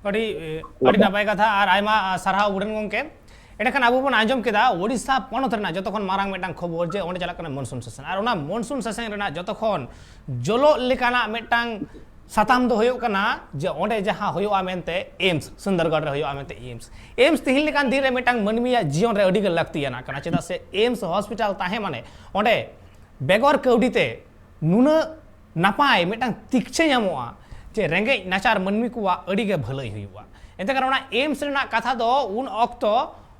ᱟᱹᱰᱤ, ᱟᱹᱰᱤ ᱱᱟᱯᱟᱭ ᱠᱟᱛᱷᱟ ᱟᱨ ᱟᱭᱢᱟ ᱥᱟᱨᱦᱟᱣ ᱩᱰᱷᱟᱹᱱ ᱜᱚᱢᱠᱮ᱾ ᱮᱸᱰᱮᱠᱷᱟᱱ ᱟᱵᱚ ᱵᱚᱱ ᱟᱸᱡᱚᱢ ᱠᱮᱫᱟ ᱳᱰᱤᱥᱟ ᱯᱚᱱᱚᱛ ᱨᱮᱱᱟᱜ ᱡᱚᱛᱚ ᱠᱷᱚᱱ ᱢᱟᱨᱟᱝ ᱢᱤᱫᱴᱟᱝ ᱠᱷᱚᱵᱚᱨ ᱡᱮ ᱚᱸᱰᱮ ᱪᱟᱞᱟᱜ ᱠᱟᱱᱟ ᱢᱚᱱᱥᱩᱱ ᱥᱮᱥᱚᱱ, ᱟᱨ ᱚᱱᱟ ᱢᱚᱱᱥᱩᱱ ᱥᱮᱥᱚᱱ ᱨᱮᱱᱟᱜ ᱡᱚᱛᱚ ᱠᱷᱚᱱ ᱡᱚᱞᱚᱜ ᱞᱮᱠᱟᱱᱟᱜ ᱢᱤᱫᱴᱟᱝ ᱥᱟᱛᱟᱢ ᱫᱚ ᱦᱩᱭᱩᱜ ᱠᱟᱱᱟ ᱡᱮ ᱚᱸᱰᱮ ᱡᱟᱦᱟᱸ ᱦᱩᱭᱩᱜᱼᱟ ᱢᱮᱱᱛᱮ ᱮᱢᱥ, ᱥᱩᱱᱫᱚᱨᱜᱚᱲ ᱨᱮ ᱦᱩᱭᱩᱜᱼᱟ ᱢᱮᱱᱛᱮ ᱮᱢᱥ᱾ ᱮᱢᱥ ᱛᱤᱦᱤᱧ ᱞᱮᱠᱟᱱ ᱫᱤᱱ ᱨᱮ ᱢᱤᱫᱴᱟᱝ ᱢᱟᱹᱱᱢᱤᱭᱟᱜ ᱡᱤᱭᱚᱱ ᱨᱮ ᱟᱹᱰᱤ ᱜᱮ ᱞᱟᱹᱠᱛᱤᱭᱟᱱᱟᱜ ᱠᱟᱱᱟ, ᱪᱮᱫᱟᱜ ᱥᱮ ᱮᱢᱥ ᱦᱚᱥᱯᱤᱴᱟᱞ ᱛᱟᱦᱮᱸ ᱢᱟᱱᱮ ᱚᱸᱰᱮ ᱵᱮᱜᱚᱨ ᱠᱟᱹᱣᱰᱤ ᱛᱮ ᱱᱩᱱᱟᱹᱜ ᱱᱟᱯᱟᱭ ᱢᱤᱫᱴᱟᱝ ᱛᱤᱠᱪᱷᱟᱹ ᱧᱟᱢᱚᱜᱼᱟ ᱡᱮ ᱨᱮᱸᱜᱮᱡ ᱱᱟᱪᱟᱨ ᱢᱟᱹᱱᱢᱤ ᱠᱚᱣᱟᱜ ᱟᱹᱰᱤ ᱜᱮ ᱵᱷᱟᱹᱞᱟᱹᱭ ᱦᱩᱭᱩᱜᱼᱟ᱾ ᱮᱱᱛᱮ ᱠᱷᱟᱱ ᱚᱱᱟ ᱮᱢᱥ ᱨᱮᱱᱟᱜ ᱠᱟᱛᱷᱟ ᱫᱚ ᱩᱱ ᱚᱠᱛᱚ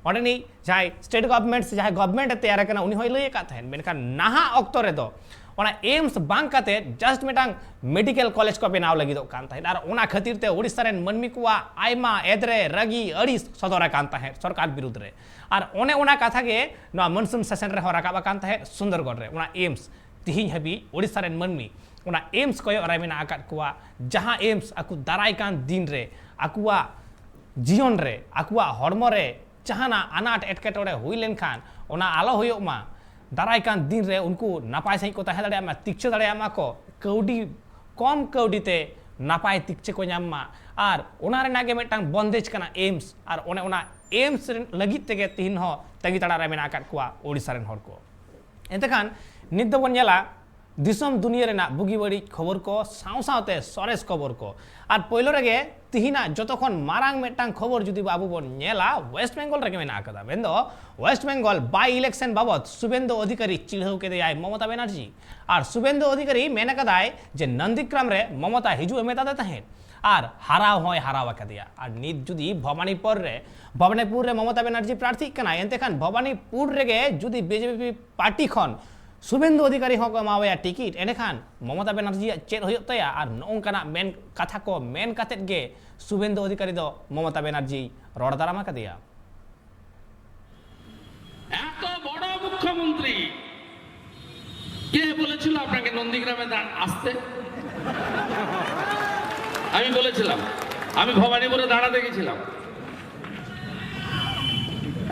ᱚᱸᱰᱮᱱᱤᱡ ᱡᱟᱦᱟᱸᱭ ᱥᱴᱮᱴ ᱜᱚᱵᱷᱢᱮᱱᱴ ᱥᱮ ᱡᱟᱦᱟᱸᱭ ᱜᱚᱵᱷᱢᱮᱱᱴ ᱮ ᱛᱮᱭᱟᱨ ᱟᱠᱟᱱᱟ ᱩᱱᱤ ᱦᱚᱸᱭ ᱞᱟᱹᱭ ᱟᱠᱟᱫ ᱛᱟᱦᱮᱸᱫ, ᱢᱮᱱᱠᱷᱟᱱ ᱱᱟᱦᱟᱜ ᱚᱠᱛᱚ ᱨᱮᱫᱚ ᱚᱱᱟ ᱮᱢᱥ ᱵᱟᱝ ᱠᱟᱛᱮ ᱡᱟᱥᱴ ᱢᱤᱫᱴᱟᱝ ᱢᱮᱰᱤᱠᱮᱞ ᱠᱚᱞᱮᱡᱽ ᱠᱚ ᱵᱮᱱᱟᱣ ᱞᱟᱹᱜᱤᱫᱚᱜ ᱠᱟᱱ ᱛᱟᱦᱮᱸᱫ, ᱟᱨ ᱚᱱᱟ ᱠᱷᱟᱹᱛᱤᱨ ᱛᱮ ᱳᱰᱤᱥᱟ ᱨᱮᱱ ᱢᱟᱹᱱᱢᱤ ᱠᱚᱣᱟᱜ ᱟᱭᱢᱟ ᱮᱫᱽᱨᱮ, ᱨᱟᱹᱜᱤ, ᱟᱹᱲᱤᱥ ᱥᱚᱫᱚᱨ ᱟᱠᱟᱱ ᱛᱟᱦᱮᱸᱫ ᱥᱚᱨᱠᱟᱨ ᱵᱤᱨᱩᱫᱽ ᱨᱮ᱾ ᱟᱨ ᱚᱱᱮ ᱚᱱᱟ ᱠᱟᱛᱷᱟ ᱜᱮ ᱱᱚᱣᱟ ᱢᱚᱱᱥᱩᱱ ᱥᱮᱥᱚᱱ ᱨᱮᱦᱚᱸ ᱨᱟᱠᱟᱵ ᱟᱠᱟᱱ ᱛᱟᱦᱮᱸᱫ ᱥᱩᱱᱫᱚᱨᱜᱚᱲ ᱨᱮ᱾ ᱚᱱᱟ ᱮᱢᱥ ᱛᱤᱦᱤᱧ ᱦᱟᱹᱵᱤᱡ ᱳᱰᱤᱥᱟ ᱨᱮᱱ ᱢᱟᱹᱱᱢᱤ ᱚᱱᱟ ᱮᱢᱥ ᱠᱚᱭᱚᱜ ᱨᱮ ᱢᱮᱱᱟᱜ ᱟᱠᱟᱫ ᱠᱚᱣᱟ, ᱡᱟᱦᱟᱸ ᱮᱢᱥ ᱟᱠᱚ ᱫᱟᱨᱟᱭ ᱠᱟᱱ ᱫᱤᱱ ᱨᱮ ᱟᱠᱚᱣᱟᱜ ᱡᱤᱭᱚᱱ ᱨᱮ, ᱟᱠᱚᱣᱟᱜ ᱦᱚᱲᱢᱚ ᱨᱮ ᱡᱟᱦᱟᱱᱟᱜ ᱟᱱᱟᱴ ᱮᱴᱠᱮᱴᱚᱬᱮ ᱦᱩᱭ ᱞᱮᱱᱠᱷᱟᱱ ᱚᱱᱟ ᱟᱞᱚ ᱦᱩᱭᱩᱜ ᱢᱟ, ᱫᱟᱨᱟᱭ ᱠᱟᱱ ᱫᱤᱱ ᱨᱮ ᱩᱱᱠᱩ ᱱᱟᱯᱟᱭ ᱥᱟᱺᱦᱤᱡ ᱠᱚ ᱛᱟᱦᱮᱸ ᱫᱟᱲᱮᱭᱟᱜ ᱢᱟ, ᱛᱤᱠᱪᱷᱟᱹ ᱫᱟᱲᱮᱭᱟᱜ ᱢᱟ ᱠᱚ, ᱠᱟᱹᱣᱰᱤ, ᱠᱚᱢ ᱠᱟᱹᱣᱰᱤ ᱛᱮ ᱱᱟᱯᱟᱭ ᱛᱤᱠᱪᱷᱟᱹ ᱠᱚ ᱧᱟᱢ ᱢᱟ᱾ ᱟᱨ ᱚᱱᱟ ᱨᱮᱱᱟᱜ ᱜᱮ ᱢᱤᱫᱴᱟᱝ ᱵᱚᱱᱫᱮᱡᱽ ᱠᱟᱱᱟ ᱮᱢᱥ, ᱟᱨ ᱚᱱᱮ ᱚᱱᱟ ᱮᱢᱥ ᱨᱮᱱ ᱞᱟᱹᱜᱤᱫ ᱛᱮᱜᱮ ᱛᱤᱦᱤᱧ ᱦᱚᱸ ᱛᱟᱺᱜᱤ ᱛᱟᱲᱟᱜ ᱨᱮ ᱢᱮᱱᱟᱜ ᱟᱠᱟᱫ ᱠᱚᱣᱟ ᱳᱰᱤᱥᱟ ᱨᱮᱱ ᱦᱚᱲ ᱠᱚ᱾ ᱮᱱᱛᱮ ᱠᱷᱟᱱ ᱱᱤᱛ ᱫᱚᱵᱚᱱ ᱧᱮᱞᱟ ᱫᱤᱥᱚᱢ ᱫᱩᱱᱤᱭᱟᱹ ᱨᱮᱱᱟᱜ ᱵᱩᱜᱤ ᱵᱟᱹᱲᱤᱡ ᱠᱷᱚᱵᱚᱨ ᱠᱚ ᱥᱟᱶ ᱥᱟᱶᱛᱮ ᱥᱚᱨᱮᱥ ᱠᱷᱚᱵᱚᱨ ᱠᱚ᱾ ᱟᱨ ᱯᱳᱭᱞᱳ ᱨᱮᱜᱮ ᱛᱤᱦᱤᱧᱟᱜ ᱡᱚᱛᱚ ᱠᱷᱚᱱ ᱢᱟᱨᱟᱝ ᱢᱤᱫᱴᱟᱝ ᱠᱷᱚᱵᱚᱨ ᱡᱩᱫᱤ ᱟᱵᱚ ᱵᱚᱱ ᱧᱮᱞᱟ, ᱳᱭᱮᱥᱴ ᱵᱮᱝᱜᱚᱞ ᱨᱮᱜᱮ ᱢᱮᱱᱟᱜ ᱟᱠᱟᱫᱟ᱾ ᱢᱮᱱᱫᱚ ᱳᱭᱮᱥᱴ ᱵᱮᱝᱜᱚᱞ ᱵᱟᱭ ᱤᱞᱮᱠᱥᱚᱱ ᱵᱟᱵᱚᱛ ᱥᱩᱵᱮᱱᱫᱩ ᱚᱫᱷᱤᱠᱟᱨᱤ ᱪᱤᱲᱦᱟᱹᱣ ᱠᱮᱫᱮᱭᱟᱭ ᱢᱚᱢᱚᱛᱟ ᱵᱮᱱᱟᱨᱡᱤ᱾ ᱟᱨ ᱥᱩᱵᱮᱱᱫᱩ ᱚᱫᱷᱤᱠᱟᱨᱤ ᱢᱮᱱ ᱟᱠᱟᱫᱟᱭ ᱡᱮ ᱱᱚᱱᱫᱤᱜᱨᱟᱢ ᱨᱮ ᱢᱚᱢᱚᱛᱟ ᱦᱤᱡᱩᱜ ᱮ ᱢᱮᱛᱟᱫᱮ ᱛᱟᱦᱮᱸᱫ ᱟᱨ ᱦᱟᱨᱟᱣ ᱦᱚᱸᱭ ᱦᱟᱨᱟᱣ ᱟᱠᱟᱫᱮᱭᱟ᱾ ᱟᱨ ᱱᱤᱛ ᱡᱩᱫᱤ ᱵᱷᱚᱵᱟᱱᱤᱯᱩᱨ ᱨᱮ, ᱵᱷᱚᱵᱟᱱᱤᱯᱩᱨ ᱨᱮ ᱢᱚᱢᱚᱛᱟ ᱵᱮᱱᱟᱨᱡᱤ ᱯᱨᱟᱨᱛᱷᱤᱜ ᱠᱟᱱᱟᱭ, ᱮᱱᱛᱮ ᱠᱷᱟᱱ ᱵᱷᱚᱵᱟᱱᱤᱯᱩᱨ ᱨᱮᱜᱮ ᱡᱩᱫᱤ ᱵᱤᱡᱮᱯᱤ ᱯᱟᱨᱴᱤ ᱠᱷᱚᱱ ᱥᱩᱵᱮᱱᱫᱩ ᱚᱫᱷᱤᱠᱟᱨᱤ ᱦᱚᱸᱠᱚ ᱮᱢᱟᱣᱟᱭᱟ ᱴᱤᱠᱤᱴ, ᱮᱸᱰᱮᱠᱷᱟᱱ ᱢᱚᱢᱚᱛᱟ ᱵᱮᱱᱟᱨᱡᱤᱭᱟᱜ ᱪᱮᱫ ᱦᱩᱭᱩᱜ ᱛᱟᱭᱟ? ᱟᱨ ᱱᱚᱜᱼᱚᱝᱠᱟᱱᱟᱜ ᱢᱮᱱ ᱠᱟᱛᱷᱟ ᱠᱚ ᱢᱮᱱ ᱠᱟᱛᱮᱫ ᱜᱮ ᱥᱩᱵᱮᱱᱫᱩ ᱚᱫᱷᱤᱠᱟᱨᱤ ᱫᱚ ᱢᱚᱢᱚᱛᱟ ᱵᱮᱱᱟᱨᱡᱤᱭ ᱨᱚᱲ ᱫᱟᱨᱟᱢ ᱟᱠᱟᱫᱮᱭᱟ᱾ এত বড় মুখ্যমন্ত্রী, কে বলেছিল আপনাকে নন্দীগ্রামে দা-, আসতে? আমি বলেছিলাম, আমি ভবানীপুরে দাঁড়াতে গেছিলাম।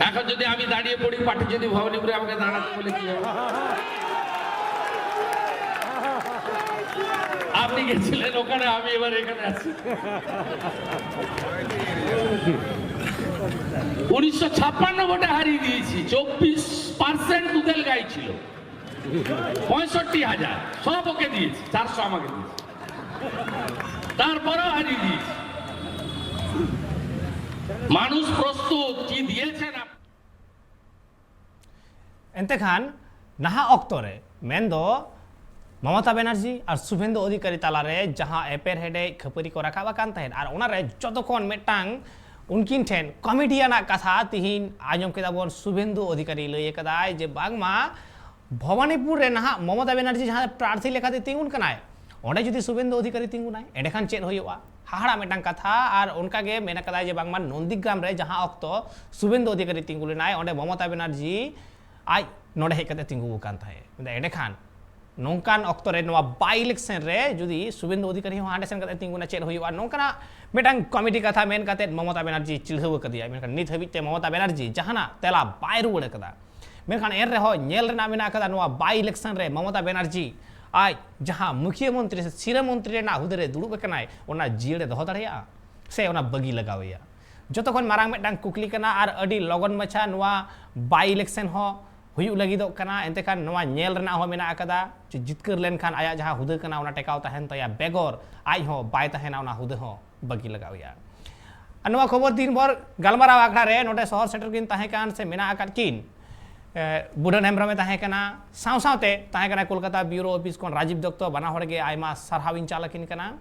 এখন যদি আমি দাঁড়িয়ে পড়ি, পার্টি যদি ভবানীপুরে আমাকে দাঁড়াতে বলে, কি হবে? আপনি গেছিলেন ওখানে, আমি এবার এখানে আছি। উনিশশো ছাপ্পান্ন ভোটে হারিয়ে দিয়েছি, চব্বিশ পার্সেন্ট দুধেল গাই ছিল, পঁয়ষট্টি হাজার, সব ওকে দিয়েছি, চারশো আমাকে দিয়েছি, তারপরেও হারিয়ে দিয়েছি। মানুষ প্রস্তুত, কি দিয়েছেন আপনি? ᱮᱱᱛᱮ ᱠᱷᱟᱱ ᱱᱟᱦᱟᱜ ᱚᱠᱛᱚ ᱨᱮ ᱢᱮᱱᱫᱚ ᱢᱚᱢᱚᱛᱟ ᱵᱮᱱᱟᱨᱡᱤ ᱟᱨ ᱥᱩᱵᱷᱮᱱᱫᱩ ᱚᱫᱷᱤᱠᱟᱨᱤ ᱛᱟᱞᱟᱨᱮ ᱡᱟᱦᱟᱸ ᱮᱯᱮᱨᱦᱮᱰᱮᱡ ᱠᱷᱟᱹᱯᱟᱹᱨᱤ ᱠᱚ ᱨᱟᱠᱟᱵ ᱟᱠᱟᱱ ᱛᱟᱦᱮᱸᱫ, ᱟᱨ ᱚᱱᱟᱨᱮ ᱡᱚᱛᱚ ᱠᱷᱚᱱ ᱢᱤᱫᱴᱟᱝ ᱩᱱᱠᱤᱱ ᱴᱷᱮᱱ ᱠᱚᱢᱮᱰᱤᱭᱟᱱᱟᱜ ᱠᱟᱛᱷᱟ ᱛᱤᱦᱤᱧ ᱟᱸᱡᱚᱢ ᱠᱮᱫᱟ ᱵᱚᱱ᱾ ᱥᱩᱵᱷᱮᱱᱫᱩ ᱚᱫᱷᱤᱠᱟᱨᱤ ᱞᱟᱹᱭ ᱟᱠᱟᱫᱟᱭ ᱡᱮ ᱵᱟᱝᱢᱟ ᱵᱷᱚᱵᱟᱱᱤᱯᱩᱨ ᱨᱮ ᱱᱟᱦᱟᱜ ᱢᱚᱢᱚᱛᱟ ᱵᱮᱱᱟᱨᱡᱤ ᱡᱟᱦᱟᱸ ᱯᱨᱟᱨᱛᱷᱤ ᱞᱮᱠᱟᱛᱮ ᱛᱤᱸᱜᱩᱱ ᱠᱟᱱᱟᱭ, ᱚᱸᱰᱮ ᱡᱩᱫᱤ ᱥᱩᱵᱷᱮᱱᱫᱩ ᱚᱫᱷᱤᱠᱟᱨᱤ ᱛᱤᱸᱜᱩᱱᱟᱭ, ᱮᱸᱰᱮᱠᱷᱟᱱ ᱪᱮᱫ ᱦᱩᱭᱩᱜᱼᱟ? ᱦᱟᱦᱟᱲᱟ ᱢᱤᱫᱴᱟᱝ ᱠᱟᱛᱷᱟ᱾ ᱟᱨ ᱚᱱᱠᱟᱜᱮ ᱢᱮᱱ ᱟᱠᱟᱫᱟᱭ ᱡᱮ ᱵᱟᱝᱢᱟ ᱱᱚᱱᱫᱤᱜᱨᱟᱢ ᱨᱮ ᱡᱟᱦᱟᱸ ᱚᱠᱛᱚ ᱥᱩᱵᱷᱮᱱᱫᱩ ᱚᱫᱷᱤᱠᱟᱨᱤ ᱛᱤᱸᱜᱩ ᱞᱮᱱᱟᱭ, ᱚᱸᱰᱮ ᱢᱚᱢᱚᱛᱟ ᱵᱮᱱᱟᱨᱡᱤ ᱟᱡ ᱱᱚᱰᱮ ᱦᱮᱡ ᱠᱟᱛᱮ ᱛᱤᱸᱜᱩ ᱟᱠᱟᱱ ᱛᱟᱦᱮᱸᱫ᱾ ᱢᱮᱱᱫᱟ, ᱮᱸᱰᱮᱠᱷᱟᱱ ᱱᱚᱝᱠᱟᱱ ᱚᱠᱛᱚ ᱨᱮ ᱱᱚᱣᱟ ᱵᱟᱭ ᱤᱞᱮᱠᱥᱚᱱ ᱨᱮ ᱡᱩᱫᱤ ᱥᱩᱵᱷᱮᱱᱫᱩ ᱚᱫᱷᱤᱠᱟᱨᱤ ᱦᱚᱸ ᱦᱟᱸᱰᱮ ᱥᱮᱱ ᱠᱟᱛᱮ ᱛᱤᱸᱜᱩᱱᱟ, ᱪᱮᱫ ᱦᱩᱭᱩᱜᱼᱟ? ᱱᱚᱝᱠᱟᱱᱟᱜ ᱢᱤᱫᱴᱟᱝ ᱠᱚᱢᱮᱰᱤ ᱠᱟᱛᱷᱟ ᱢᱮᱱ ᱠᱟᱛᱮ ᱢᱚᱢᱚᱛᱟ ᱵᱮᱱᱟᱨᱡᱤ ᱪᱤᱲᱦᱟᱹᱣ ᱟᱠᱟᱫᱮᱭᱟ᱾ ᱢᱮᱱᱠᱷᱟᱱ ᱱᱤᱛ ᱦᱟᱹᱵᱤᱡ ᱛᱮ ᱢᱚᱢᱚᱛᱟ ᱵᱮᱱᱟᱨᱡᱤ ᱡᱟᱦᱟᱱᱟᱜ ᱛᱮᱞᱟ ᱵᱟᱭ ᱨᱩᱣᱟᱹᱲ ᱟᱠᱟᱫᱟ᱾ ᱢᱮᱱᱠᱷᱟᱱ ᱮᱱ ᱨᱮᱦᱚᱸ ᱧᱮᱞ ᱨᱮᱱᱟᱜ ᱢᱮᱱᱟᱜ ᱟᱠᱟᱫᱟ, ᱱᱚᱣᱟ ᱵᱟᱭ ᱤᱞᱮᱠᱥᱚᱱ ᱨᱮ ᱢᱚᱢᱚᱛᱟ ᱵᱮᱱᱟᱨᱡᱤ ᱟᱡ ᱡᱟᱦᱟᱸ ᱢᱩᱠᱷᱤᱭᱟᱹ ᱢᱚᱱᱛᱨᱤ ᱥᱮ ᱥᱤᱨᱟᱹ ᱢᱚᱱᱛᱨᱤ ᱨᱮᱱᱟᱜ ᱦᱩᱫᱟᱹ ᱨᱮ ᱫᱩᱲᱩᱵ ᱟᱠᱟᱱᱟᱭ, ᱚᱱᱟ ᱡᱤᱭᱟᱹᱲ ᱮ ᱫᱚᱦᱚ ᱫᱟᱲᱮᱭᱟᱜᱼᱟ ᱥᱮ ᱚᱱᱟ ᱵᱟᱹᱜᱤ ᱞᱟᱜᱟᱣ ᱮᱭᱟ? ᱡᱚᱛᱚ ᱠᱷᱚᱱ ᱢᱟᱨᱟᱝ ᱢᱤᱫᱴᱟᱝ ᱠᱩᱠᱞᱤ ᱠᱟᱱᱟ᱾ ᱟᱨ ᱟᱹᱰᱤ ᱞᱚᱜᱚᱱ ᱢᱟᱪᱷᱟ ᱱᱚᱣᱟ ᱵᱟᱭ ᱤᱞᱮᱠᱥᱚᱱ ᱦᱚᱸ ᱦᱩᱭᱩᱜ ᱞᱟᱹᱜᱤᱫᱚᱜ ᱠᱟᱱᱟ, ᱮᱱᱛᱮ ᱠᱷᱟᱱ ᱱᱚᱣᱟ ᱧᱮᱞ ᱨᱮᱱᱟᱜ ᱦᱚᱸ ᱢᱮᱱᱟᱜ ᱟᱠᱟᱫᱟ ᱡᱮ ᱡᱤᱛᱠᱟᱹᱨ ᱞᱮᱱᱠᱷᱟᱱ ᱟᱭᱟᱜ ᱡᱟᱦᱟᱸ ᱦᱩᱫᱟᱹ ᱠᱟᱱᱟ ᱚᱱᱟ ᱴᱮᱠᱟᱣ ᱛᱟᱦᱮᱱ ᱛᱟᱭᱟ, ᱵᱮᱜᱚᱨ ᱟᱡ ᱦᱚᱸ ᱵᱟᱭ ᱛᱟᱦᱮᱱᱟ, ᱚᱱᱟ ᱦᱩᱫᱟᱹ ᱦᱚᱸ ᱵᱟᱹᱜᱤ ᱞᱟᱜᱟᱣ ᱮᱭᱟ᱾ ᱟᱨ ᱱᱚᱣᱟ ᱠᱷᱚᱵᱚᱨ ᱫᱤᱱ ᱵᱷᱚᱨ ᱜᱟᱞᱢᱟᱨᱟᱣ ᱟᱠᱷᱲᱟ ᱨᱮ ᱱᱚᱰᱮ ᱥᱚᱦᱚᱨ ᱥᱮᱴᱮᱨ ᱠᱤᱱ ᱛᱟᱦᱮᱸ ᱠᱟᱱ ᱥᱮ ᱢᱮᱱᱟᱜ ᱟᱠᱟᱫ ᱠᱤᱱ, ᱮ, ᱵᱩᱰᱷᱟᱹᱱ ᱦᱮᱢᱵᱨᱚᱢᱮ ᱛᱟᱦᱮᱸ ᱠᱟᱱᱟ, ᱥᱟᱶ ᱥᱟᱶᱛᱮ ᱛᱟᱦᱮᱸ ᱠᱟᱱᱟ ᱠᱳᱞᱠᱟᱛᱟ ᱵᱤᱭᱩᱨᱳ ᱚᱯᱷᱤᱥ ᱠᱷᱚᱱ ᱨᱟᱡᱤᱵ ᱫᱚᱛᱛᱚ, ᱵᱟᱱᱟ ᱦᱚᱲ ᱜᱮ ᱟᱭᱢᱟ ᱥᱟᱨᱦᱟᱣ ᱤᱧ ᱪᱟᱞ ᱟᱹᱠᱤᱱ ᱠᱟᱱᱟ᱾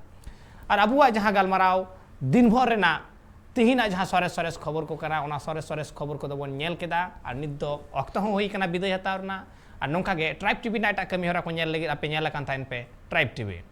ᱟᱨ ᱟᱵᱚᱣᱟᱜ ᱡᱟᱦᱟᱸ ᱜᱟᱞᱢᱟᱨᱟᱣ ᱫᱤᱱ ᱵᱷᱚᱨ ᱨᱮᱱᱟᱜ ᱛᱤᱦᱤᱧᱟᱜ ᱡᱟᱦᱟᱸ ᱥᱚᱨᱮᱥ ᱥᱚᱨᱮᱥ ᱠᱷᱚᱵᱚᱨ ᱠᱚ ᱠᱟᱱᱟ, ᱚᱱᱟ ᱥᱚᱨᱮᱥ ᱥᱚᱨᱮᱥ ᱠᱷᱚᱵᱚᱨ ᱠᱚᱫᱚ ᱵᱚᱱ ᱧᱮᱞ ᱠᱮᱫᱟ᱾ ᱟᱨ ᱱᱤᱛ ᱫᱚ ᱚᱠᱛᱚ ᱦᱚᱸ ᱦᱩᱭ ᱟᱠᱟᱱᱟ ᱵᱤᱫᱟᱹᱭ ᱦᱟᱛᱟᱣ ᱨᱮᱱᱟᱜ᱾ ᱟᱨ ᱱᱚᱝᱠᱟ ᱜᱮ ᱴᱨᱟᱭᱤᱵᱽ ᱴᱤᱵᱷᱤ ᱨᱮᱱᱟᱜ ᱮᱴᱟᱜ ᱠᱟᱹᱢᱤ ᱦᱚᱨᱟ ᱠᱚ ᱧᱮᱞ ᱞᱟᱹᱜᱤᱫ ᱟᱯᱮ ᱧᱮᱞ ᱟᱠᱟᱱ ᱛᱟᱦᱮᱱ ᱯᱮ ᱴᱨᱟᱭᱤᱵᱽ ᱴᱤᱵᱷᱤ᱾